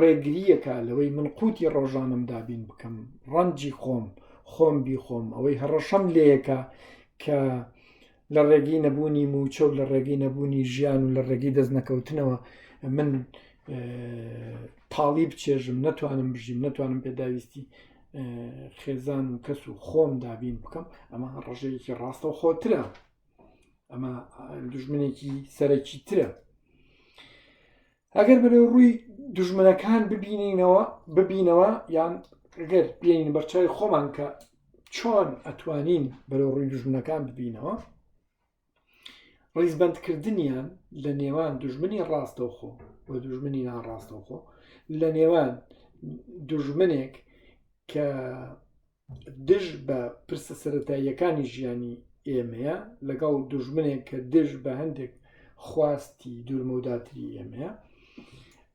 Speaker 1: ڕێگریەکە لەوەی من قوتی ڕۆژانم دابین بکەم ڕەنجی خۆم خۆم بیخۆم ئەوەی هەڕەشەم لێیەکە کە لە ڕێگەی نەبوونی موچە و لە ڕێگەی نەبوونی ژیان و لە ڕێگەی دەست نەکەوتنەوە من تاڵی بچێژم نەتوانم بژیم نەتوانم پێداویستی خێزان و کەس و خۆم دابین بکەم ئەمە ڕژەیەکی ڕاستە و خۆترە ئەمە دژمنێکی سەرەکی ترە ئەگەر بەرەو ڕووی دوژمنەکان ببینینەوە ببینەوە یان گەر بێنین بەرچوی خۆمان کە چۆن ئەتوانین بەرەو ڕووی دوژمنەکان ببینەوە ڕیزبندکردنیان لە نێوان دوژمنی ڕاستەوخۆ و دوژمنی ناڕاستەوخۆ لە نێوان دوژمنێک کە دژ بە پرسە سەرەتاییەکانی ژیانی ئێمەیە لەگەڵ دوژمنێک کە دژ بە هەندێک خواستی دوورمەوداتری ئێمەیە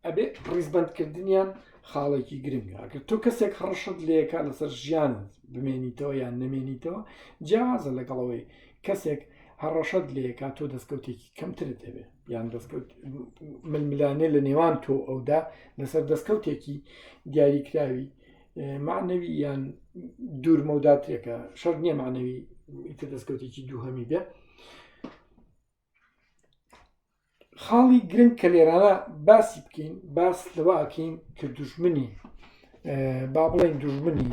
Speaker 1: ئەبێ ڕیزبندکردنیان خاڵێکی گرنگە ئەگەر تۆ کەسێک هەڕەشت لەیەکە لەسەر ژیان بمێنیتەوە یان نەمێنیتەوە جیاوازە لەگەڵەوەی کەسێک هەڕەشت لەیەکا تۆ دەستکەوتێکی کەمترت هەبێ یان دەستکەوت ململانێ لە نێوان تۆ ئەودا لەسەر دەستکەوتێکی دیاریکراوی معنەوی یان دوور مەوداترێکە شەر نییە معنەوی ئیتر دەستکەوتێکی دووهەمی بێ خاڵی گرنگ کە لێرانە باسی بکەین باس لەوە ئەکەین کە دوژمنی با بڵێن دوژمنی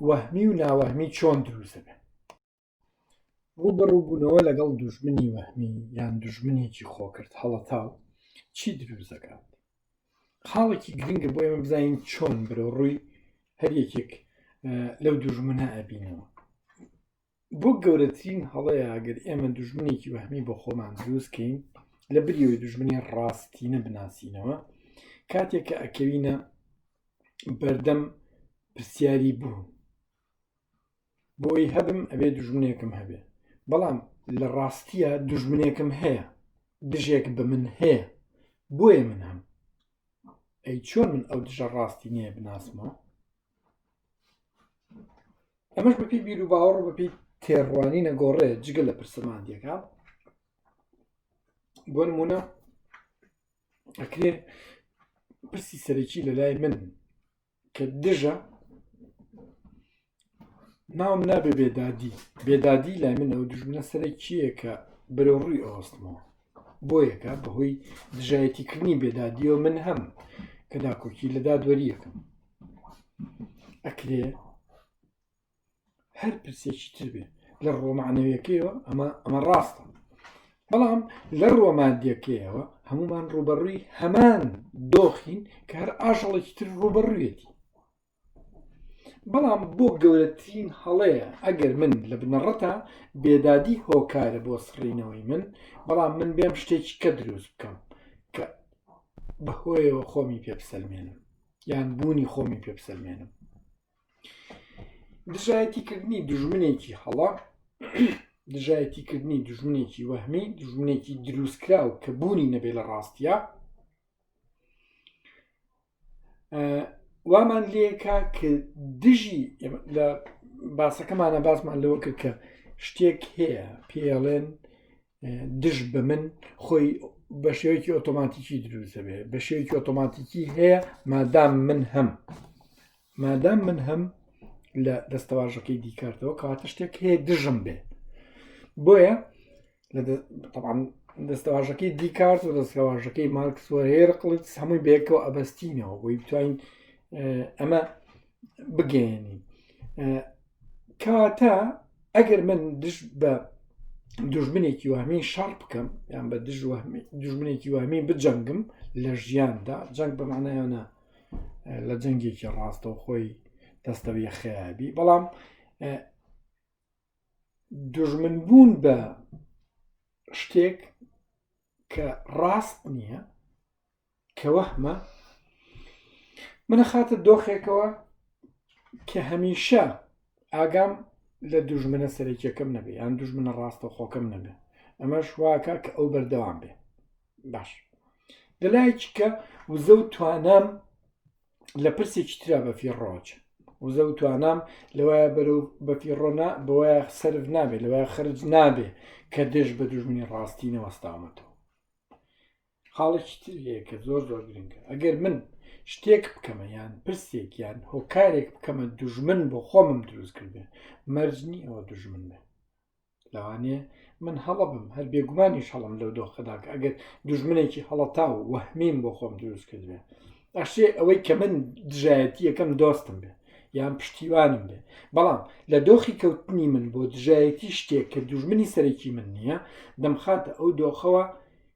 Speaker 1: وەهمی و ناوەهمی چۆن دروست دەبێت ڕووبەڕووبوونەوە لەگەڵ دوژمنی وەهمی یان دوژمنێکی خۆکرد هەڵەتاو چی دروست دەکات؟ خاڵێکی گرنگە بۆ ئێمە بزانین چۆن بەرەو ڕووی هەر یەکێک لەو دوژمنە ئەبینەوە. بۆ گەورەترین هەڵەیە ئەگەر ئێمە دوژمنێکی وەهمی بۆ خۆمان دروست کەین لە بریەوەی دوژمنی ڕاستینە بناسینەوە کاتێک کە ئەکەوینە بەردەم پرسیاری بوون بۆی هەبم ئەبێ دوژمنێکم هەبێ بەڵام لە ڕاستیە دوژمنێکم هەیە دژێک بە من هەیە بۆیە من هەم ئەی چۆن من ئەو دژە ڕاستی نییە بناسمەوە ئەمەش بەپی بیر و باوەڕ و بەپی تێڕوانی نەگۆڕێ جگە لە پرسەماندیەکە بۆ نمونە ئەکرێ پرسی سەرەکی لە لای من کە دژە ناوم نابێ بێدادی بێدادی لای من ئەو دوژمنە سەرەکییە کە بەرەو ڕووی ئەوەستمەوە بۆ یەکە بەهۆی دژایەتیکردنی بێدادیەوە من هەم کە داکۆکی لە دادوەریەکەم ئەکرێ هەر پرسێکی تر بێ لە ڕووە معنەویەکەیەوە ئەمە ئەمە ڕاستە بەڵام لە ڕووە مادیەکەیەوە هەمومان ڕوبەڕووی هەمان دۆخین کە هەر ئاژەڵێکی تر ڕوبەڕوویەتی بەڵام بۆ گەورەترین هەڵەیە ئەگەر من لە بنەڕەتا بێدادی هۆکارە بۆ سڕینەوەی من بەڵام من بێم شتێکی کە دروست بکەم کە بەهۆیەوە خۆمی پێ بسەلمێنم یان بوونی خۆمی پێ بسەلمێنم دژایەتیکردنی دوژمنێکی هەڵە دژایەتیکردنی دوژمنێکی وەهمی دوژمنێکی دروستکراو کە بوونی نەبێ لە ڕاستە وامان لێکا کە دژی لە باسەکەمانە باسمان لەوە کرد کە شتێک هەیە پێڵێن دژ بە من خۆی بە شێوەیەکی ئۆتۆماتیکی دروست دەبێت بە شێوەیەکی ئۆتۆماتیکی هەیە مادام من هەم مادام من هەم لە دەستەواژەکەی دیکارتەوە کەواتە شتێک هەیە دژم بێ بۆیە طبعا دەستەواژەکەی دیکارت و دەستەواژەکەی مارکس و هێرقلت هەمووی بەیەکەوە ئەبەستینەوە بۆی بتوانین ئەمە بگەێنین کەواتە ئەگەر من دژ بە دوژمنێکی وەهمی شەڕ بکەم یان بە دژ دوژمنێکی وەهمی بجەنگم لە ژیاندا جەنگ بە معنایانە لە جەنگێکی ڕاستەوخۆی دەستەویە خەیابی بەڵام. دوژمن بوون بە شتێک کە ڕاست نییە کە وەهمە منە خاتە دۆخێکەوە کە هەمیشە ئاگام لە دوژمنە سەرەکیەکەم نەبێ یان دوژمنە ڕاستە خۆکەم نەبێ ئەمەش واکە کە ئەو بەردەوام بێ باش لەلایەکی کە وزە و توانام لە پرسێکی ترا بە فیڕۆچ وزە و توانام لەوایە بەرەو بە فیڕۆنا بەوەیە سەرف نابێ لەوایە خرج نابێ کە دژ بە دوژمنی ڕاستی نەوەستاومەتەوە خاڵێکی تر هەیە کە زۆر زۆر گرنگە ئەگەر من شتێک بکەمە یان پرسێک یان هۆکارێک بکەمە دوژمن بۆ خۆمم دروست کردێ مەرج نی ئەوە دوژمن بێ لەوانەیە من هەڵە بم هەر بێگومانیش هەڵم لەو دۆخەدا کە ئەگەر دوژمنێکی هەڵەتا و وەهمیم بۆ خۆم دروست کردبێ ئەشێ ئەوەی کە من دژایەتیەکەم دۆستم بێ یان پشتیوانم بێ بەڵام لە دۆخی کەوتنی من بۆ دژایەتی شتێک کە دوژمنی سەرەکی من نییە دەمخاتە ئەو دۆخەوە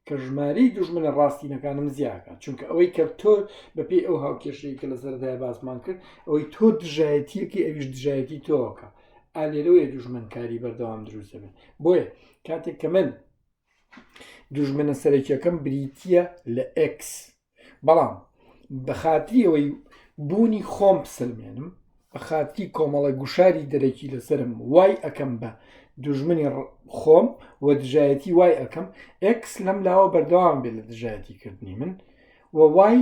Speaker 1: کە ژمارەی دوژمنە ڕاستینەکانم زیاکە چونکە ئەوەی کە تۆ بەپێی ئەو هاوکێشەی کە لە سەرەتای باسمان کرد ئەوەی تۆ دژایەتیەکەی ئەویش دژایەتی تۆکە ئالێرەوەی دوژمنکاری بەردەوام دروست دەبێت بۆیە کاتێک کە من دوژمنە سەرەکیەکەم بریتە لە ئێکس بەڵام بە خاتری ئەوەی بوونی خۆم بسەلمێنم بە خاتری کۆمەڵە گوشاری دەرەکی لەسرم وای ئەەکەم بە دوژمنی خۆم و دژایەتی وای ئەەکەم ئێکس لەم لاوە بەردەوام بێت لە دژایەتی کردنی من و وای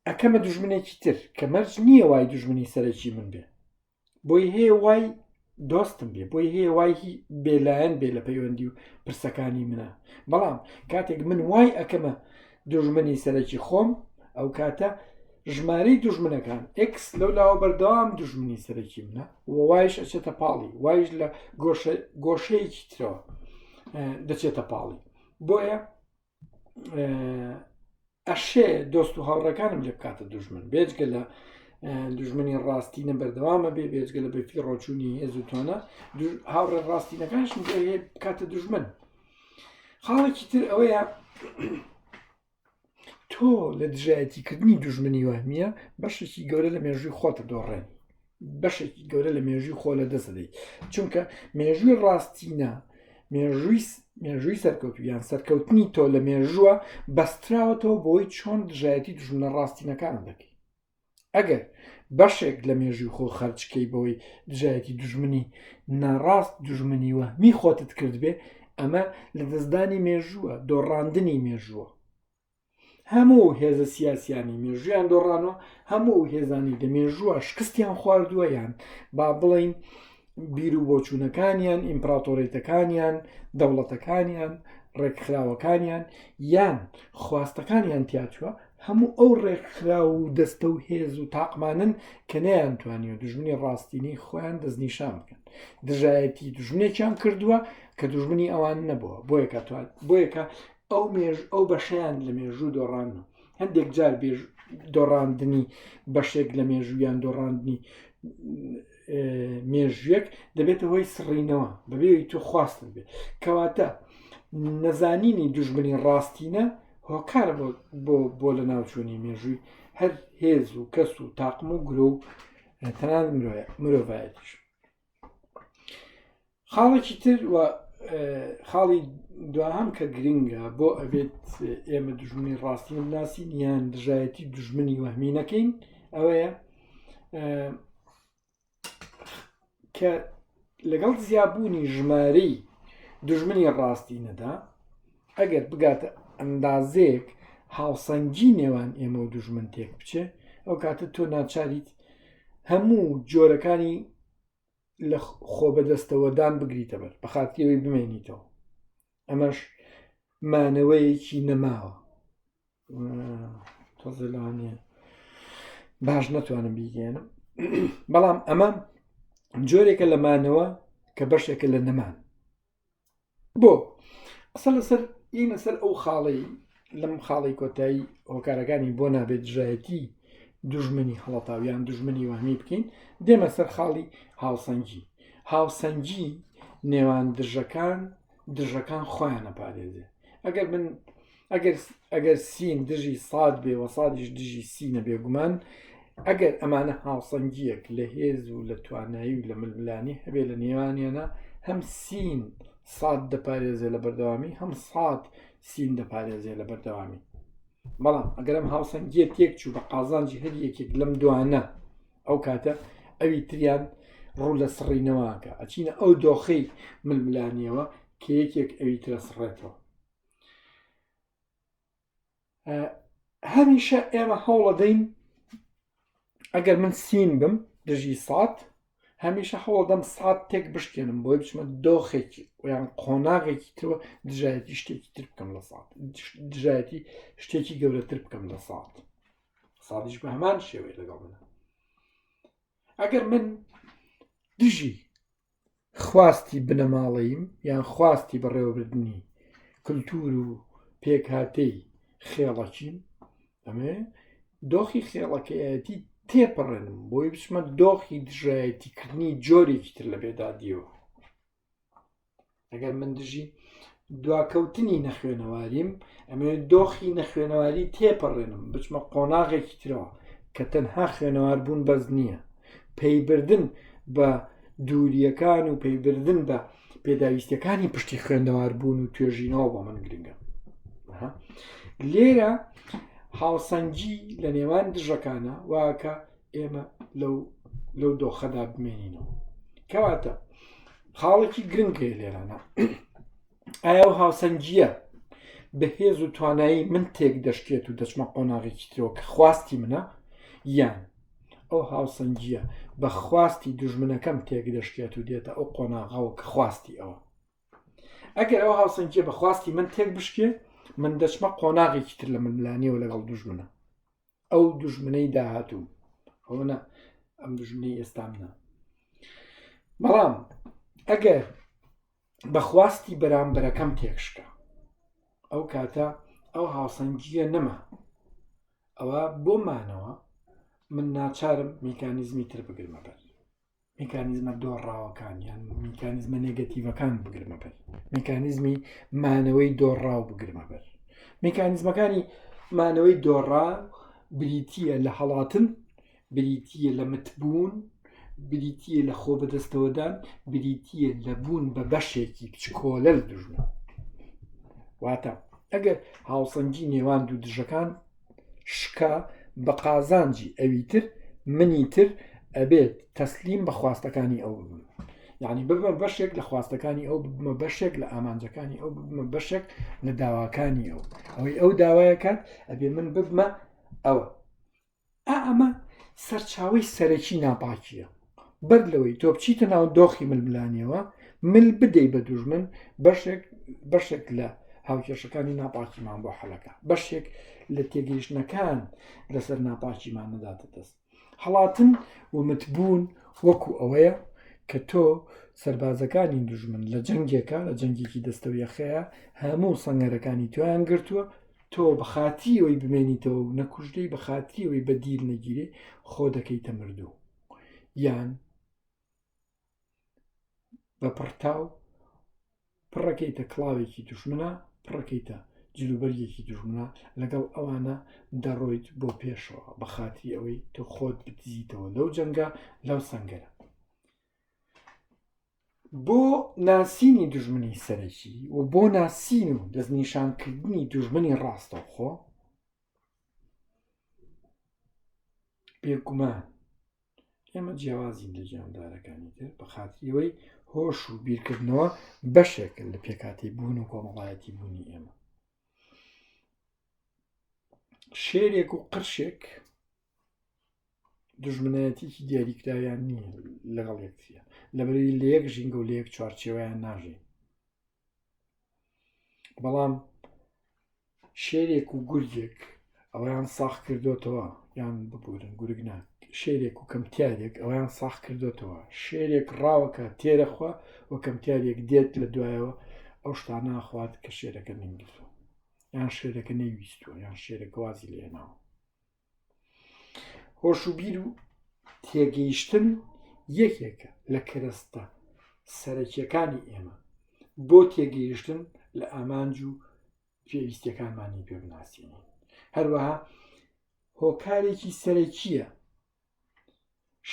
Speaker 1: ئەەکەمە دوژمنێکی تر کە مەرج نییە وای دوژمنی سەرەکی من بێ بۆی هەیە وای دۆستم بێ بۆی هەیە وای هی بێلایەن بێ لە پەیوەندی و پرسەکانی منە بەڵام کاتێک من وای ئەەکەمە دوژمنی سەرەکی خۆم ئەو کاتە ژمارەی دوژمنەکان ئکس لەو لاوە بەردەوام دوژمنی سەرەکی منە و وایش ئەچێتە پاڵی وایش لە گۆشەیەکی ترەوە دەچێتە پاڵی بۆیە ئەشێ دۆست و هاوڕەکانم لێ بکاتە دوژمن بێجگە لە دوژمنی ڕاستینە بەردەوامە بێ بێجگە لە بەفی ڕۆچوونی هێز و توانا هاوڕێ ڕاستینەکانشم بکاتە دوژمن خاڵێکی تر ئەوەیە تۆ لە دژایەتیکردنی دوژمنی وەهمیە بەشێکی گەورە لە مێژووی خۆتە دۆڕێنی بەشێکی گەورە لە مێژووی خۆ لە دەست دەدەیت چونکە مێژووی ڕاستینە مێژووی مێژووی سەرکەوتو یان سەرکەوتنی تۆ لە مێژووە بەستراوەتەوە بۆی چۆن دژایەتی دوژمنە ڕاستینەکان دەکەی ئەگەر بەشێک لە مێژووی خۆ خەرجکەی بەوەی دژایەتی دوژمنی ناڕاست دوژمنی وەهمی خۆتت کردبێ ئەمە لە دەستدانی مێژووە دۆڕاندنی مێژووە هەموو ئەو هێزە سیاسیانەی مێژوویان دۆڕانوە هەموو ئەو هێزانەی لە مێژووە شکستیان خواردووە یان با بڵین بیر و بۆچوونەکانیان ئیمپراتۆریتەکانیان دەوڵەتەکانیان ڕێکخراوەکانیان یان خواستەکانیان تیاچووە هەموو ئەو ڕێکخراو و دەستە و هێز و تاقمانن کە نەیانتوانیوە دوژمنی ڕاستینەی خۆیان دەستنیشان بکەن دژایەتی دوژمنێکیان کردووە کە دوژمنی ئەوان نەبووە بۆیەکە ئەو مێژ ئەو بەشەیان لە مێژوو دۆڕاندن هەندێک جار بێژ دۆڕاندنی بەشێک لە مێژوویان دۆڕاندنی مێژوویەک دەبێتە هۆی سڕینەوە بەبێ تۆ خواستت بێ کەواتە نەزانینی دوژمنی ڕاستینە هۆکارە بۆ بۆ بۆ لە ناوچوونی مێژووی هەر هێز و کەس و تاقم و گرۆ و تەنانەت مرۆڤایەتیش خاڵێکی تر و خاڵی دواهەم کە گرنگە بۆ ئەبێت ئێمە دوژمنی ڕاستی بناسین یان دژایەتی دوژمنی وەهمی نەکەین ئەوەیە کە لەگەڵ زیابوونی ژمارەی دوژمنی ڕاستی نەدا ئەگەر بگاتە ئەندازەیەک هاوسەنگی نێوان ئێمە و دوژمن تێک بچێ ئەو کاتە تۆ ناچاریت هەموو جۆرەکانی لە خۆ بەدەستەوەدان بگریتە بەر بە خاتری ئەوەی بمێنیتەوە ئەمەش مانەوەیەکی نەماوە تۆزە لەوانەیە باش نەتوانم بیگەێنم بەڵام ئەمە جۆرێکە لە مانەوە کە بەشێکە لە نەمان بۆ قسە لەسەر ئینە سەر ئەو خاڵەی لەم خاڵی کۆتایی هۆکارەکانی بۆ نابێت دژایەتی دوژمنی هەڵەتاو یان دوژمنی وەهمی بکەین دێمە سەر خاڵی هاوسەنگی هاوسەنگی نێوان دژەکان دژەکان خۆیان ئەپارێزێ ئەگەر من ئەگەر ئەگەر سین دژی ساد بێ وە سادیش دژی سینە بێگومان ئەگەر ئەمانە هاوسەنگیەک لە هێز و لە توانایی و لە ململانی هەبێ لە نێوانیانە هەم سین ساد دەپارێزێ لە بەردەوامی هەم ساد سین دەپارێزێ لە بەردەوامی بەڵام ئەگەر ئەم هاوسەنگیە تێک چوو بە قازانجی هەر یەکێک لەم دوانە ئەو کاتە ئەوی تریان ڕوو لە سڕینەوەکە ئەچینە ئەو دۆخەی ململانیەوە کە یەکێک ئەوی ترە سڕێتەوە هەمیشە ئێمە هەوڵەدەین ئەگەر من سین بم دژی سات هەمیشە هەوڵدەم سات تێک بشکێنم بۆی بچمە دۆخێکی یان قۆناغێکی ترەوە دژایەتی شتێکی تر بکەم لە سات دژایەتی شتێکی گەورەتر بکەم لە سات سادیش بە هەمان شێوەی لەگەڵ منە ئەگەر من دژی خواستی بنەماڵەییم یان خواستی بەڕێوەبردنی کلتور و پێکهاتەی خێڵەکیم ئەمێ دۆخی خێڵەکەیەتی تێپەڕێنم بۆی بچمە دۆخی دژایەتیکردنی جۆرێکی تر لە بێدادیەوە ئەگەر من دژی دواکەوتنی نەخوێنەواریم ئەمەوێت دۆخی نەخوێنەواری تێپەڕێنم بچمە قۆناغێکی ترەوە کە تەنها خوێنەوار بوون بەس نییە پەیبردن بە دووریەکان و پەیبردن بە پێداویستەکانی پشتی خوێندەوار بوون و توێژینەوە بۆ من گرنگە لێرە هاوسەنگی لە نێوان دژەکانە واکە ئێمە لەو لەو دۆخەدا بمێنینەوە کەواتە خاڵێکی گرنگ هەیە لێرانە ئایا ئەو هاوسەنگییە بە هێز و توانایی من تێک دەشکێت و دەچمە قۆناغێکی ترەوە کە خواستی منە یان ئەو هاوسەنگییە بە خواستی دوژمنەکەم تێک دەشکێت و دێتە ئەو قۆناغەوە کە خواستی ئەوە ئەگەر ئەو هاوسەنگیە بە خواستی من تێک بشکێ من دەچمە قۆناغێکی تر لە ململانیەوە لەگەڵ دوژمنە ئەو دوژمنەی داهاتوو ئەوە نا ئەم دوژمنەی ئێستام نا بەڵام ئەگەر بەخواستی بەرامبەرەکەم تێکشکا ئەو کاتە ئەو هاوسەنگیە نەما ئەوە بۆ مانەوە من ناچارم میکانیزمی تر بگرمە بەر میکانیزمە دۆڕاوەکان یان میکانیزمە نێگەتیڤەکان بگرمە بەر میکانیزمی مانەوەی دۆڕاو بگرمە بەر میکانیزمەکانی مانەوەی دۆڕا بریتە لە هەڵاتن بریتە لە متبوون بریتە لە خۆ بەدەستەوەدان بریتە لە بوون بە بەشێکی بچکۆلە لە دوژمن واتە ئەگەر هاوسەنگی نێوان دوو دژەکان شکا بە قازانجی ئەوی تر منی تر ئەبێت تەسلیم بە خواستەکانی ئەو ببم یعنی ببمە بەشێک لە خواستەکانی ئەو ببمە بەشێک لە ئامانجەکانی ئەو ببمە بەشێک لە داواکانی ئەو ئەوەی ئەو داوایەکات ئەبێ من ببمە ئەوە ئا ئەمە سەرچاوەی سەرەکی ناپاکییە. بەر لەوەی تۆ بچیتە ناو دۆخی ململانیەوە مل بدەی بە دوژمن بەشێک بەشێک لە هاوکێشەکانی ناپاکیمان بۆ حەلەکە بەشێک لە تێگەیشتنەکان لەسەر ناپاکیمان نەداتە دەست هەڵاتن و متبوون وەکو ئەوەیە کە تۆ سەربازەکانی دوژمن لە جەنگێکە لە جەنگێکی دەستەویەخەیە هەموو سەنگەرەکانی تۆیان گرتووە تۆ بە خاتری ئەوەی بمێنیتەوە و نەکوژرێی بە خاتری ئەوەی بە دیل نەگیرێ خۆ دەکەیتە مردوو یان بە پڕتاو پڕەکەیتە کڵاوێکی دوژمنە پڕەکەیتە جلوبەرگێکی دوژمنە لەگەڵ ئەوانە دەڕۆیت بۆ پێشەوە بە خاتری ئەوەی تۆ خۆت بدزیتەوە لەو جەنگە لەو سەنگەرە بۆ ناسینی دوژمنی سەرەکی و بۆ ناسین و دەستنیشانکردنی دوژمنی ڕاستەوخۆ بێگومان ئێمە جیاوازین لە گیاندارەکانی تر بە خاتریەوەی هۆش و بیرکردنەوە بەشێکن لە پێکاتی بوون و کۆمەڵایەتی بوونی ئێمە شێرێک و قرشێک دوژمنایەتیکی دیاریکراویان نییە لەگەڵ یەکتریە لەبەرەوەی لە یەک ژینگە و لە یەک چوارچێوەیان ناژین بەڵام شێرێک و گورجێک ئەویان ساخ کردوتەوە یان ببورن گورگ نا شێرێک و کەمتیارێک ئەویان ساخ کردوتەوە شێرێک ڕاوەکە تێرەخوا و کەمتیارێک دێت لە دوایەوە ئەو شتانە خوات کە شێرەکە نەیگرتووە یان شێرەکە نەیویستووە یان شێرەکە وازی لێناوە هۆش و بیر و تێگەیشتن یەکێکە لە کەرەستە سەرەکیەکانی ئێمە بۆ تێگەیشتن لە ئامانج و پێویستیەکانمانی پێ بناسیێنین هەروەها هۆکارێکی سەرەکیە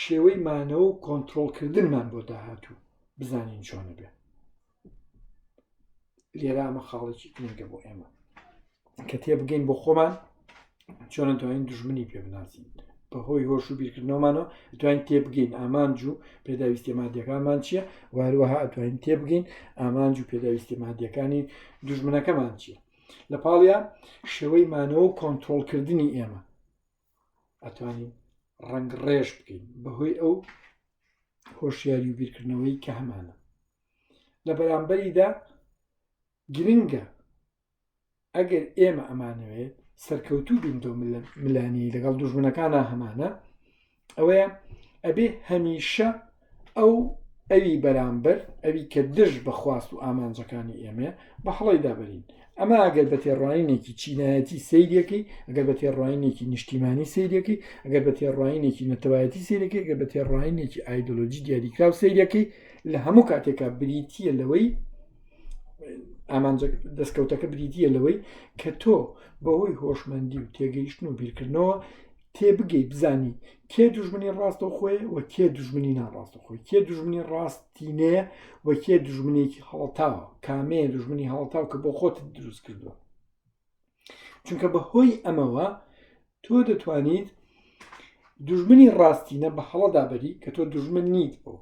Speaker 1: شێوەی مانەوە و کۆنتترۆلکردنمان بۆ داهاتوو بزانین چۆنە بێ. لێرە ئەمە خاڵێکی گرنگە بۆ ئێمە کە تێبگەین بۆ خۆمان چۆن ئەتوانین دوژمنی پێ بناسین بەهۆی هۆش و بیرکردنەوەمانەوە ئەتوانین تێبگەین ئامانج و پێداویستی مادیەکانمان چییە و هەروەها ئەتوانین تێبگەین ئامانج و پێداویستی مادیەکانی دوژمنەکەمان چییە لە پاڵیا شێوەی مانەوە و کۆنتترۆلکردنی ئێمە ئەتوانین ڕەنگ ڕێژ بکەین بەهۆی ئەو هۆشیاری و بیرکردنەوەی کە هەمانە لە بەرامبەریدا گرنگە ئەگەر ئێمە ئەمانەوێت سەرکەوتوو بین لەو ملانی لەگەڵ دوژمنەکانە هەمانە ئەوەیە ئەبێ هەمیشە ئەو ئەوی بەرامبەر ئەوی کە دژ بە خواست و ئامانجەکانی ئێمەیە بە هەڵی دابەرین ئەمە ئەگەر بە تێڕوانینێکی چینایەتی سەیرەکەی ئەگەر بە تێڕوانینێکی نیشتیمانی سەیرەکەی ئەگەر بە تێڕوانینێکی نەتەوایەتی سەیرەکەی ئەگەر بە تێڕوانینێکی ئایدۆلۆژی دیاریکراو سەیرەکەی لە هەموو کاتێکا بریتە لەوەی ئامانجە دەستکەوتەکە بریتە لەوەی کە تۆ بەهۆی هۆشمەندی و تێگەیشتن و بیرکردنەوە تێبگەی بزانی کێ دوژمنی ڕاستەوخۆیە و کێ دوژمنی ناڕاستەخۆی کێ دوژمنی ڕاستینەیە و کێ دوژمنێکی هەڵتاوە کامەیە دوژمنی هەڵتاو کە بۆ خۆتت دروست کردووە چونکە بەهۆی ئەمەوە تۆ دەتوانیت دوژمنی ڕاستینە بە هەڵەدا بەری کە تۆ دوژمن نیت بۆ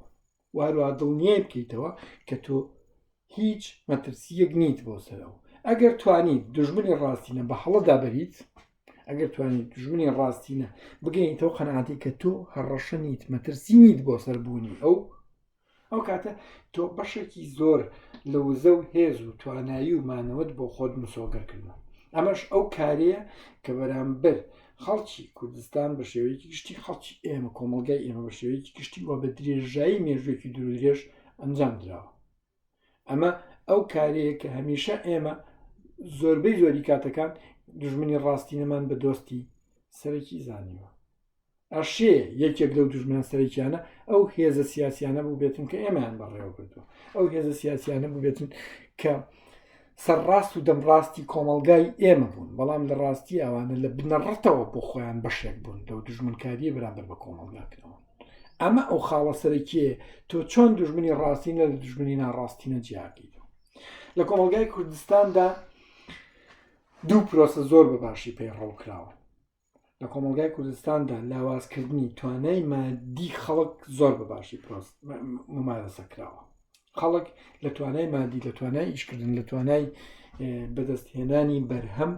Speaker 1: و هەروەها دڵنیای بکەیتەوە کە تۆ هیچ مەترسیەک نیت بۆ سەرەوە ئەگەر توانیت دوژمنی ڕاستینە بە هەڵەدا بەریت ئەگەر توانیت دوژمنی ڕاستینە بگەینیتەوە قەنعاتی کە تۆ هەڕەشە نیت مەترسی نیت بۆ سەربوونی ئەو ئەو کاتە تۆ بەشێکی زۆر لە وزە و هێز و توانایی و مانەوەت بۆ خۆت مسۆگەر کردووە ئەمەش ئەو کارەیە کە بەرامبەر خەڵکی کوردستان بە شێوەیەکی گشتی خەڵکی ئێمە کۆمەڵگای ئێمە بە شێوەیەکی گشتی و بە درێژایی مێژوویەکی دوورودرێژ ئەنجام دراوە ئەمە ئەو کارەیە کە هەمیشە ئێمە زۆربەی زۆری کاتەکان دوژمنی ڕاستینەمان بە دۆستی سەرەکی زانیوە ئەشێ یەکێک لەو دوژمنە سەرەکیانە ئەو هێزە سیاسیانە بووبێتن کە ئێمەیان بەڕێوە بردووە ئەو هێزە سیاسیانە بووبێتن کە سەرڕاست و دەمڕاستی کۆمەڵگای ئێمە بوون بەڵام لە ڕاستی ئەوانە لە بنەڕەتەوە بۆ خۆیان بەشێک بوون لەو دوژمنکاریە بەرامبەر بە کۆمەڵگا کراون ئەمە ئەو خاڵە سەرەکیە تۆ چۆن دوژمنی ڕاستینە لە دوژمنی ناڕاستینە جیاکەیتەوە لە کۆمەڵگای کوردستاندا دوو پرۆسە زۆر بە باشی پەیڕەو کراوە لە کۆمەڵگای کوردستاندا لاوازکردنی توانای مادی خەڵک زۆر بە باشی ممارەسە کراوە خەڵک لە توانای مادی لە توانای ئیشکردن لە توانای بەدەستهێنانی بەرهەم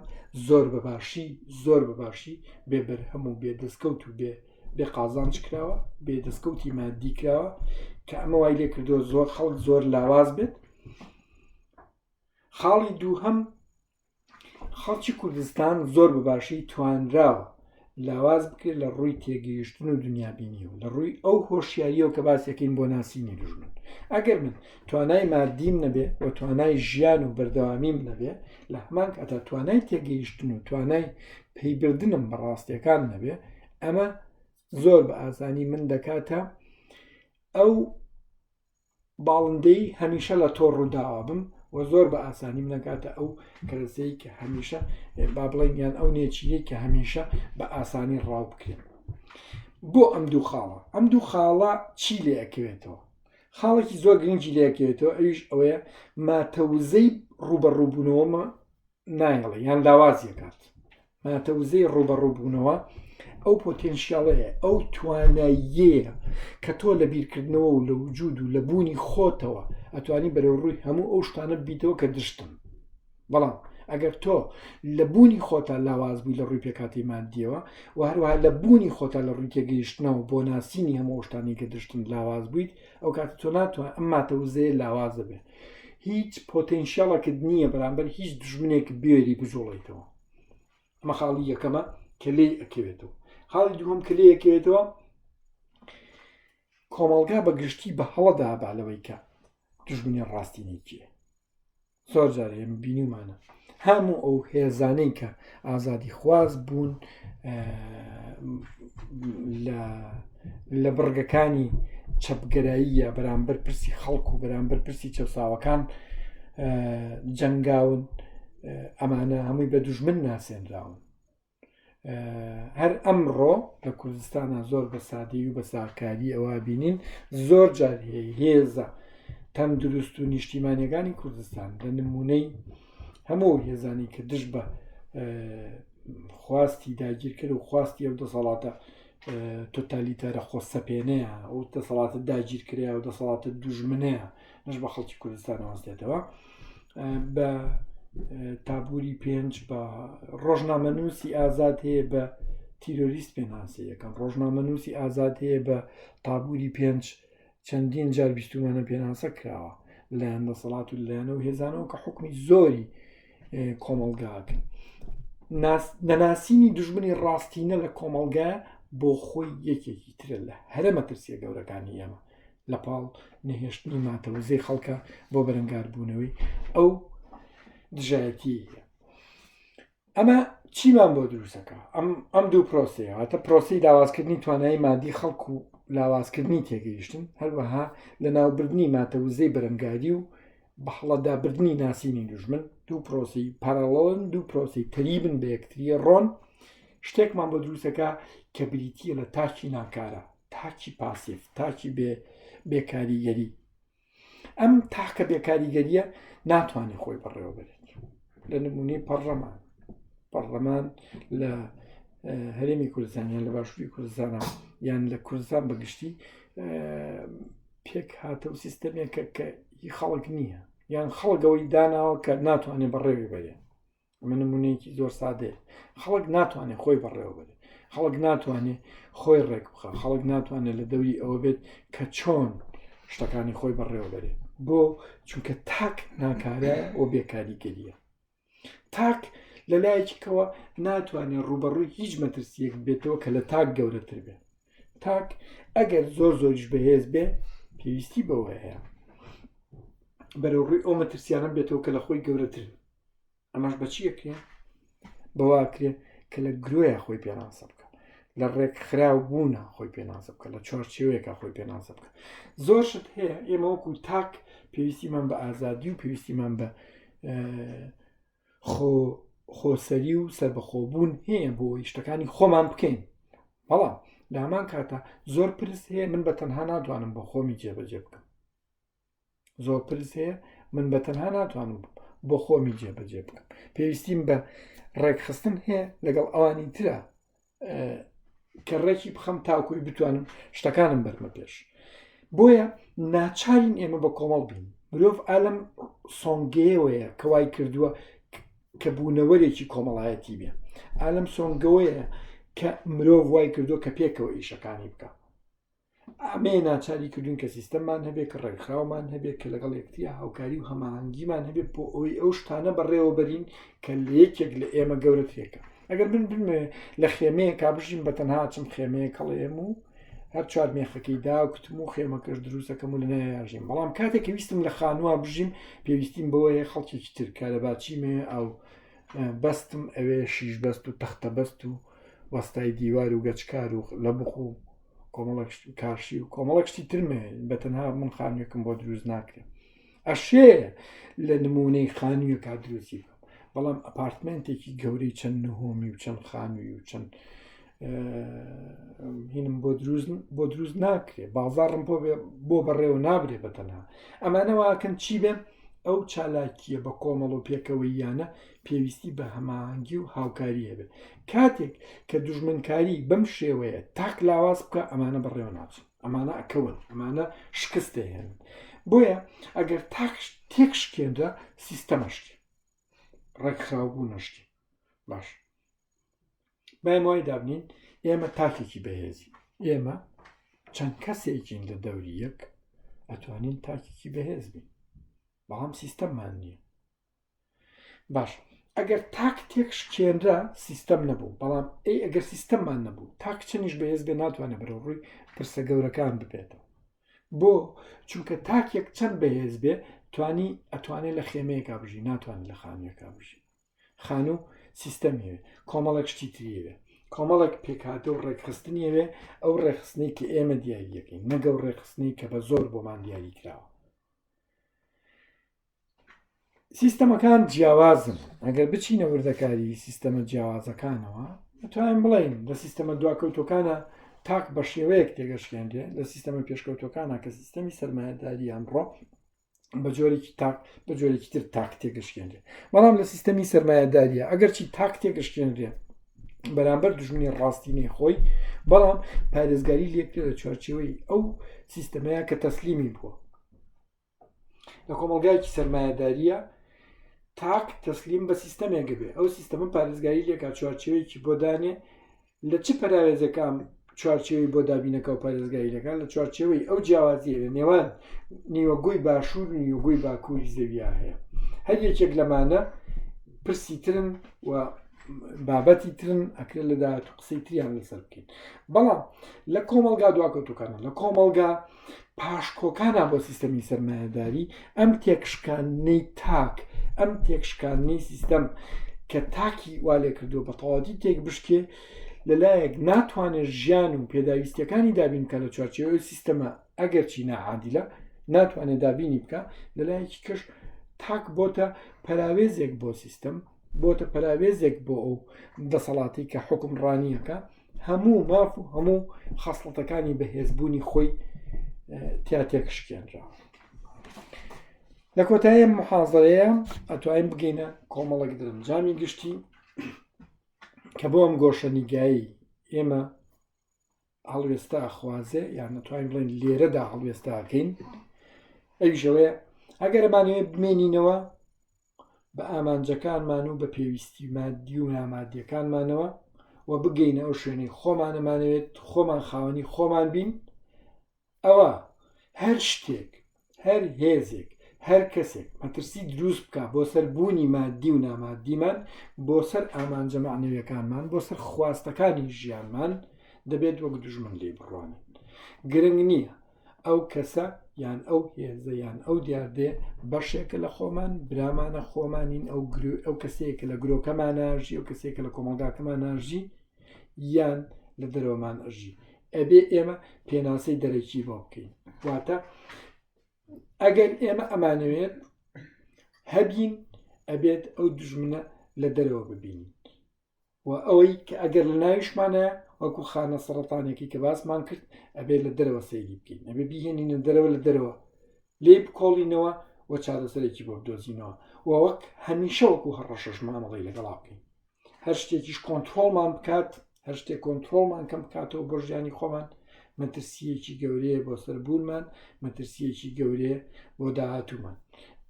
Speaker 1: زۆر بە باشی زۆر بە باشی بێ بەرهەم و بێ دەستکەوت و بێ بێ قازانج کراوە بێ دەستکەوتی مادی کراوە کە ئەمە وای لێ کردووە زۆر خەڵک زۆر لاواز بێت خاڵی دووهەم خەڵکی کوردستان زۆر بە باشی توانراوە لاواز بکرێت لە ڕووی تێگەیشتن و دنیابینیەوە لە ڕووی ئەو هۆشیاریەوە کە باسیەکەین بۆ ناسینی دوژمن ئەگەر من توانای مادیم نەبێ و توانای ژیان و بەردەوامیم نەبێ لە هەمان کاتا توانای تێگەیشتن و توانای پەیبردنم بە ڕاستیەکان نەبێ ئەمە زۆر بە ئاسانی من دەکاتە ئەو باڵندەی هەمیشە لە تۆ ڕووداوە بم و زۆر بە ئاسانی منەکاتە ئەو کەرەسەی کە هەمیشە با بڵێن یان ئەو نێچیرەی کە هەمیشە بە ئاسانی ڕاو بکرێن بۆ ئەم دوو خاڵە ئەم دوو خاڵە چی لێ ئەکەوێتەوە خاڵێکی زۆر گرنگی لێکەوێتەوە ئەویش ئەوەیە ماتەوزەی ڕوبەڕووبوونەوەمە نایەڵێ یان لاوازی ئەکات. ماتە وزەی ڕووبەڕووبوونەوە ئەو پۆتێنشیاڵەیە ئەو تواناییەیە کە تۆ لە بیرکردنەوە و لە وجود و لە بوونی خۆتەوە ئەتوانی بەرەو ڕووی هەموو ئەو شتانە بیتەوە کە دشتن بەڵام ئەگەر تۆ لە بوونی خۆتا لاواز بووی لە ڕووی پێکاتی مادیەوە و هەروەها لە بوونی خۆتا لە ڕووی تێگەیشتنەوە بۆ ناسینی هەموو شتانی کە دشتن لاواز بوویت ئەو کاتە تۆ ناتوان ئەم ماتە وزەیە لاواز دەبێت هیچ پۆتێنشیاڵەکت نییە بەرامبەر هیچ دژمنێک بێری بجوڵیتەوە ئەمە خاڵی یەکەمە کە لێی ئەکەوێتەوە خاڵی دووەم کە لێ ئەکەوێتەوە کۆمەڵگا بە گشتی بە هەڵەدا با لەوەی کە دژمنی ڕاستینەی کێ زۆر جار ئێمە بینیومانە هەموو ئەو هێزانەی کە ئازادی خواز بوون لە بڕگەکانی چەپگەراییە بەرامبەر پرسی خەڵک و بەرامبەر پرسی چەساوەکان جەنگاون ئەمانە هەمووی بە دوژمن ناسێنراون هەر ئەمڕۆ لە کوردستانە زۆر بە سادەی و بە ساکاری ئەوە بینین زۆر جار هێزە. تەندروست و نیشتیمانیەکانی کوردستان لە نمونەی هەموو هێزانی کە دژ بە خواستی داگیرکەر و خواستی ئەو دەسەڵاتە تۆتالیتارە خۆسەپێنەیە ئەو دەسەڵاتە داگیرکریا و دەسەڵاتە دوژمنەیە نەش بە خەڵکی کوردستان وەستێتەوە بە تابوری پێنج بە ڕۆژنامەنووسی ئازاد هەیە بە تیرۆریست پێناسی یەکەم ڕۆژنامەنووسی ئازاد هەیە بە تابوری پێنج چەندین جار بیستومانە پێناسە کراوە لەلایەن دەسەڵات و لەلایەن ئەو هێزانەوە کە حکومی زۆری کۆمەڵگاکەن نەناسینی دژمنی ڕاستینە لە کۆمەڵگا بۆ خۆی یەکێکی ترە لە هەرە مەترسیە گەورەکانی ئێمە لە پاڵ نەهێشتنی ماتەوزەی خەڵکە بۆ بەرەنگاربوونەوەی ئەو دژایەتی ئەمە چیمان بۆ دروستەکە ئەم ئەم دوو پرۆسەیە واتە پرۆسی لاوازکردنی توانایی مادی خەڵک و لاوازکردنی تێگەیشتن هەروەها لە ناوبردنی ماتە وزەی بەرەنگاری و بەهەڵەدابردنی ناسینی دوژمن دوو پرۆسی parallel ن دوو پرۆسی تەریبن بە یەکتری ڕۆن شتێکمان بۆ دروستەکە کە بریتە لە تاکی ناکارە تاکی passive تاکی بێ بێکاریگەری ئەم تاکە بێکاریگەریە ناتوانێت خۆی بەڕێوە بێت لە نمونەی پەڕلەمان پەڕلەمان لە هەرێمی کوردستان یان لە باشووری کوردستانە یان لە کوردستان بەگشتی پێک هاتە و سیستەمێکە کە هی خەڵک نییە یان خەڵگەوەی داناوە کە ناتوانێت بەڕێوی بەرێ ئەمە نمونەیەکی زۆر سادەیە خەڵک ناتوانێت خۆی بەڕێوە بەرێت خەڵک ناتوانێت خۆی ڕێک بخە خەڵک ناتوانێت لە دەوری ئەوە بێت کە چۆن شتەکانی خۆی بەڕێوە بەرێت بۆ چونکە تاک ناکارە و بێکاریگەریە تاک لە لایەکیکەوە ناتوانێت ڕوبەڕووی هیچ مەترسیەک بێتەوە کە لە تاک گەورەتر بێت تاک ئەگەر زۆر زۆریش بەهێز بێ پێویستی بەوە هەیە بەرەو ڕووی ئەو مەترسیانە بێتەوە کە لە خۆی گەورەتر ئەمەش بەچی ئەکرێ بەوە ئەکرێ کە لە گرۆیە خۆی پێناسە بکە لە ڕێکخراو بوونە خۆی پێناسە بکە لە چوارچێوەیەکە خۆی پێناسە بکە زۆر شت هەیە ئێمە وەکو تاک پێویستیمان بە ئازادی و پێویستیمان بە خۆ خۆسەری و سربەخۆبوون هەیە بۆ شتەکانی خۆمان بکەین بەڵام لە هەمان کاتە زۆر پرس هەیە من بە تەنها ناتوانم بۆ خۆمی جێبەجێ بکەم زۆر پرس هەیە من بە تەنها ناتوانم بۆ خۆمی جێبەجێ بکەم پێویستیم بە ڕێکخستن هەیە لەگەڵ ئەوانی ترە کە ڕێکی بخەم تاکوی بتوانم شتەکانم بەرمە پێش بۆیە ناچارین ئێمە بە کۆمەڵ بین مرۆڤ ئالم سۆنگەیەوەیە کە وای کردووە کە بوونەوەرێکی کۆمەڵایەتی بێ ئالم سۆنگەوەیە کە مرۆڤ وای کردووە کە پێکەوە ئیشەکانی بکە ئەمەیە ناچاری کردوین کە سیستەممان هەبێ کە ڕێکخراومان هەبێ کە لەگەڵ یەکتریا هاوکاری و هەماهەنگیمان هەبێ بۆ ئەوەی ئەو شتانە بەڕێوە بەرین کە لە یەکێک لە ئێمە گەورەترێکە ئەگەر من بمێ لە خێمەیەکا بژیم بە تەنها چم خێمەیە کەڵێم و هەر چوار مێخەکەی داکوتم و خێمەکەش دروستەکەم و لە نایاژیم بەڵام کاتێک کە ویستم لە خانووە بژیم پێویستیم بەوەیە خەڵکێکی تر کارەباچیمێ ئەو بەستم ئەوێ شیش بەست و تەختە بەست و وەستای دیوار و گەچکار و لە بخ و کۆمەڵک کاشی و کۆمەڵک شتی ترمێ بە تەنها من خانوویەکم بۆ دروست ناکرێت ئەشێ لە نمونەی خانوویەکە دروستی بکەم بەڵام ئەپارتمنتێکی گەورەی چەند نهۆمی و چەند خانووی و چەند هینم بۆ دروست بۆ دروست ناکرێ بازاڕم بۆ بۆ بەڕێوە نابرێ بە تەنها ئەمانە واکەن چی بێ ئەو چالاکییە بە کۆمەڵ و پێکەوەییانە پێویستی بە هەماهەنگی و هاوکاری هەبێت کاتێک کە دوژمنکاری بەم شێوەیە تاک لاواز بکە ئەمانە بەڕێوە ناچن ئەمانە ئەکەون ئەمانە شکست دەهێنن بۆیە ئەگەر تاک تێک شکێنرا سیستەمە شکێ ڕێکخراوبوو نەشکێ باش بایم وای دابنین ئێمە تاکێکی بەهێزی ئێمە چەند کەسێکین لە دەوری یەک ئەتوانین تاکێکی بەهێز بین بەڵام سیستەممان نییە باش ئەگەر تاک تێک شکێنرا سیستەم نەبوو بەڵام ئەی ئەگەر سیستەممان نەبوو تاک چەنیش بەهێز بێ ناتوانێت بەرەو ڕووی پرسە گەورەکان ببێتەوە بۆ چونکە تاکێک چەند بەهێز بێ توانی ئەتوانێت لە خێمەیەکا بژی ناتوانێت لە خانوویەکا بژی خانوو سیستەمی هەیە کۆمەڵێک شتی تری هەیە کۆمەڵێک پێکهاتە و ڕێکخستنی هەیە ئەو ڕێکخستنەی کە ئێمە دیاریەکەین نەگەو ڕێکخستنی کە بە زۆر بۆمان دیاری کراوە سیستەمەکان جیاوازن ئەگەر بچینە وردەکاری سیستەمە جیاوازەکانەوە دەتوانین بڵێین لە سیستەمە دواکەوتەکانە تاک بە شێوەیەک تێگەشکێنرێ لە سیستەمە پێشکەوتەکانە کە سیستەمی سەرمایەداری ئەمڕۆ. بە جۆرێکی تاک بە جۆرێکی تر تاک تێگەشکێنرێ بەڵام لە سیستەمی سەرمایەداریە ئەگەرچی تاک تێگەشکێنرێ بەرامبەر دژمنی ڕاستینەی خۆی بەڵام پارێزگاری لێکرێ لە چوارچێوەی ئەو سیستەمەیە کە تەسلیمی بووە لە کۆمەلگایەکی سەرمایەداریە تاک تەسلیم بە سیستەمێک بێ ئەو سیستەمە پارێزگاری لێکا چوارچێوەیەکی بۆ دانێ لە چ پەراوێزێکا ئەم چوارچێوەی بۆ دابینەکە و پارێزگاری دەکات لە چوارچێوەی ئەو جیاوازیە لە نێوان نیوەگۆی باشوور و نیوەگۆی باکووری زەویا هەیە هەر یەکێک لەمانە پرسی ترن و بابەتی ترن ئەکرێت لە داهاتوو قسەی تریان لەسەر بکەین بەڵام لە کۆمەڵگا دواکەوتوەکانە لە کۆمەڵگا پاشکۆکانە بۆ سیستەمی سەرمایەداری ئەم تێکشکاندنەی تاک ئەم تێکشکاندنەی سیستەم کە تاکی وا لێ کردووە بە تەواوەتی تێک بشکێ لەلایەک ناتوانێت ژیان و پێداویستیەکانی دابین بکە لە چوارچێوەی سیستەمە ئەگەرچی ناعادیلە ناتوانێت دابینی بکە لەلایەکی کەش تاک بۆتە پەراوێزێک بۆ سیستەم بۆتە پەراوێزێک بۆ ئەو دەسەڵاتی کە حکومڕانیەکە هەموو ماف و هەموو خەسڵەتەکانی بەهێزبوونی خۆی تیا تێکشکێنرا لە کۆتایی ئەم محازەرەیە ئەتوانین بگەینە کۆمەڵێک دەرەنجامی گشتی کە بۆ ئەم گۆشەنیگایی ئێمە هەڵوێستە ئەخوازێ یان نەتوانین بڵێن لێرەدا هەڵوێستاکەین ئەویشەوەیە ئەگەر ئەمانەوێ بمێنینەوە بە ئامانجەکانمان و بە پێویستی مادی و نامادیەکانمانەوە و بگەینە ئەو شوێنەی خۆمانەمانەوێت خۆمان خاوەنی خۆمان بین ئەوە هەر شتێک هەر هێزێک هەر کەسێک مەترسی دروست بکە بۆ سەر بوونی مادی و نامادیمان بۆ سەر ئامانجە مەعنەویەکانمان بۆ سەر خواستەکانی ژیانمان دەبێت وەک دوژمن لێی بڕوانین گرنگ نییە ئەو کەسە یان ئەو هێزە یان ئەو دیاردەیە بەشێکە لە خۆمان برامانە خۆمانین ئەو ئەو کەسەیە کە لە گرۆکەمان ناژی ئەو کەسێک کە لە کۆمەڵگاکەمان ناژی یان لە دەرەوەمان ئەژی ئەبێ ئێمە پێناسەی دەرەکی بۆ بکەین واتە ئەگەر ئێمە ئەمانەوێت هەبین ئەبێت ئەو دژمنە لە دەرەوە ببینین و ئەوەی کە ئەگەر لە ناویشمانە وەکو خانە سەرەتانێکی کە باسمان کرد ئەبێت لە دەرەوە سەیری بکەین ئەبێ بیهێنینە دەرەوە لە دەرەوە لێی بکۆڵینەوە و چارەسەرێکی بۆ بدۆزینەوە و وەک هەمیشە وەکو هەڕەشەش مامەڵەی لەگەڵا بکەین هەر شتێکیش کۆنتترۆڵمان بکات هەر شتێک کۆنتترۆڵمان کەم بکاتەوە بۆ ژیانی خۆمان مەترسیەکی گەورەیە بۆ سەر بوونمان مەترسیەکی گەورەیە بۆ داهاتوومان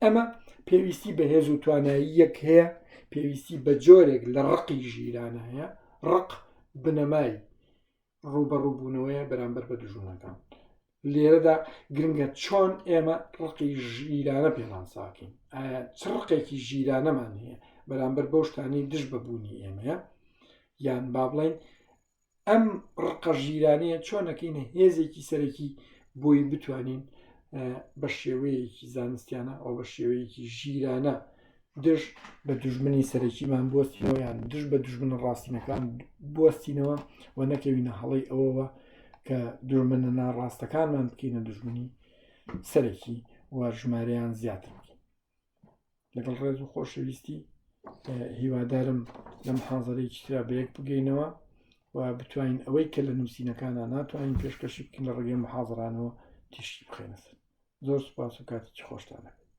Speaker 1: ئەمە پێویستی بە هێز و توانایی یەک هەیە پێویستی بە جۆرێک لە ڕقی ژیرانە هەیە ڕق بنەمای ڕووبەڕووبوونەوەیە بەرامبەر بە دوژمنەکان. لێرەدا گرنگە چۆن ئێمە ڕقی ژیرانە پێناساکەین ئایا چ ڕقێکی ژیرانەمان هەیە بەرامبەر بەو شتانەی دژ بە بوونی ئێمەیە یان با بڵێین ئەم ڕقە ژیرانەیە چۆنەکەینە هێزێکی سەرەکی بۆی بتوانین بە شێوەیەکی زانستیانە ئەو بە شێوەیەکی ژیرانە دژ بە دوژمنی سەرەکیمان بوەستینەوە یان دژ بە دوژمنە ڕاستینەکان بوەستینەوە و نەکەوینە هەڵەی ئەوەوە کە دوژمنە ناڕاستەکانمان بکەینە دوژمنی سەرەکی و ژمارەیان زیاتر بکەین لەگەڵ ڕێز و خۆشەویستی هیوادارم لەم حازرەیەکی ترا بە یەک بگەینەوە و بتوانین ئەوەی کە لە نووسینەکانە ناتوانین پێشکەشی بکەین لە ڕێگەی محازرانەوە تیشکی بخێنە سەر زۆر سوپاس و کاتێکی خۆشتان هەبێت.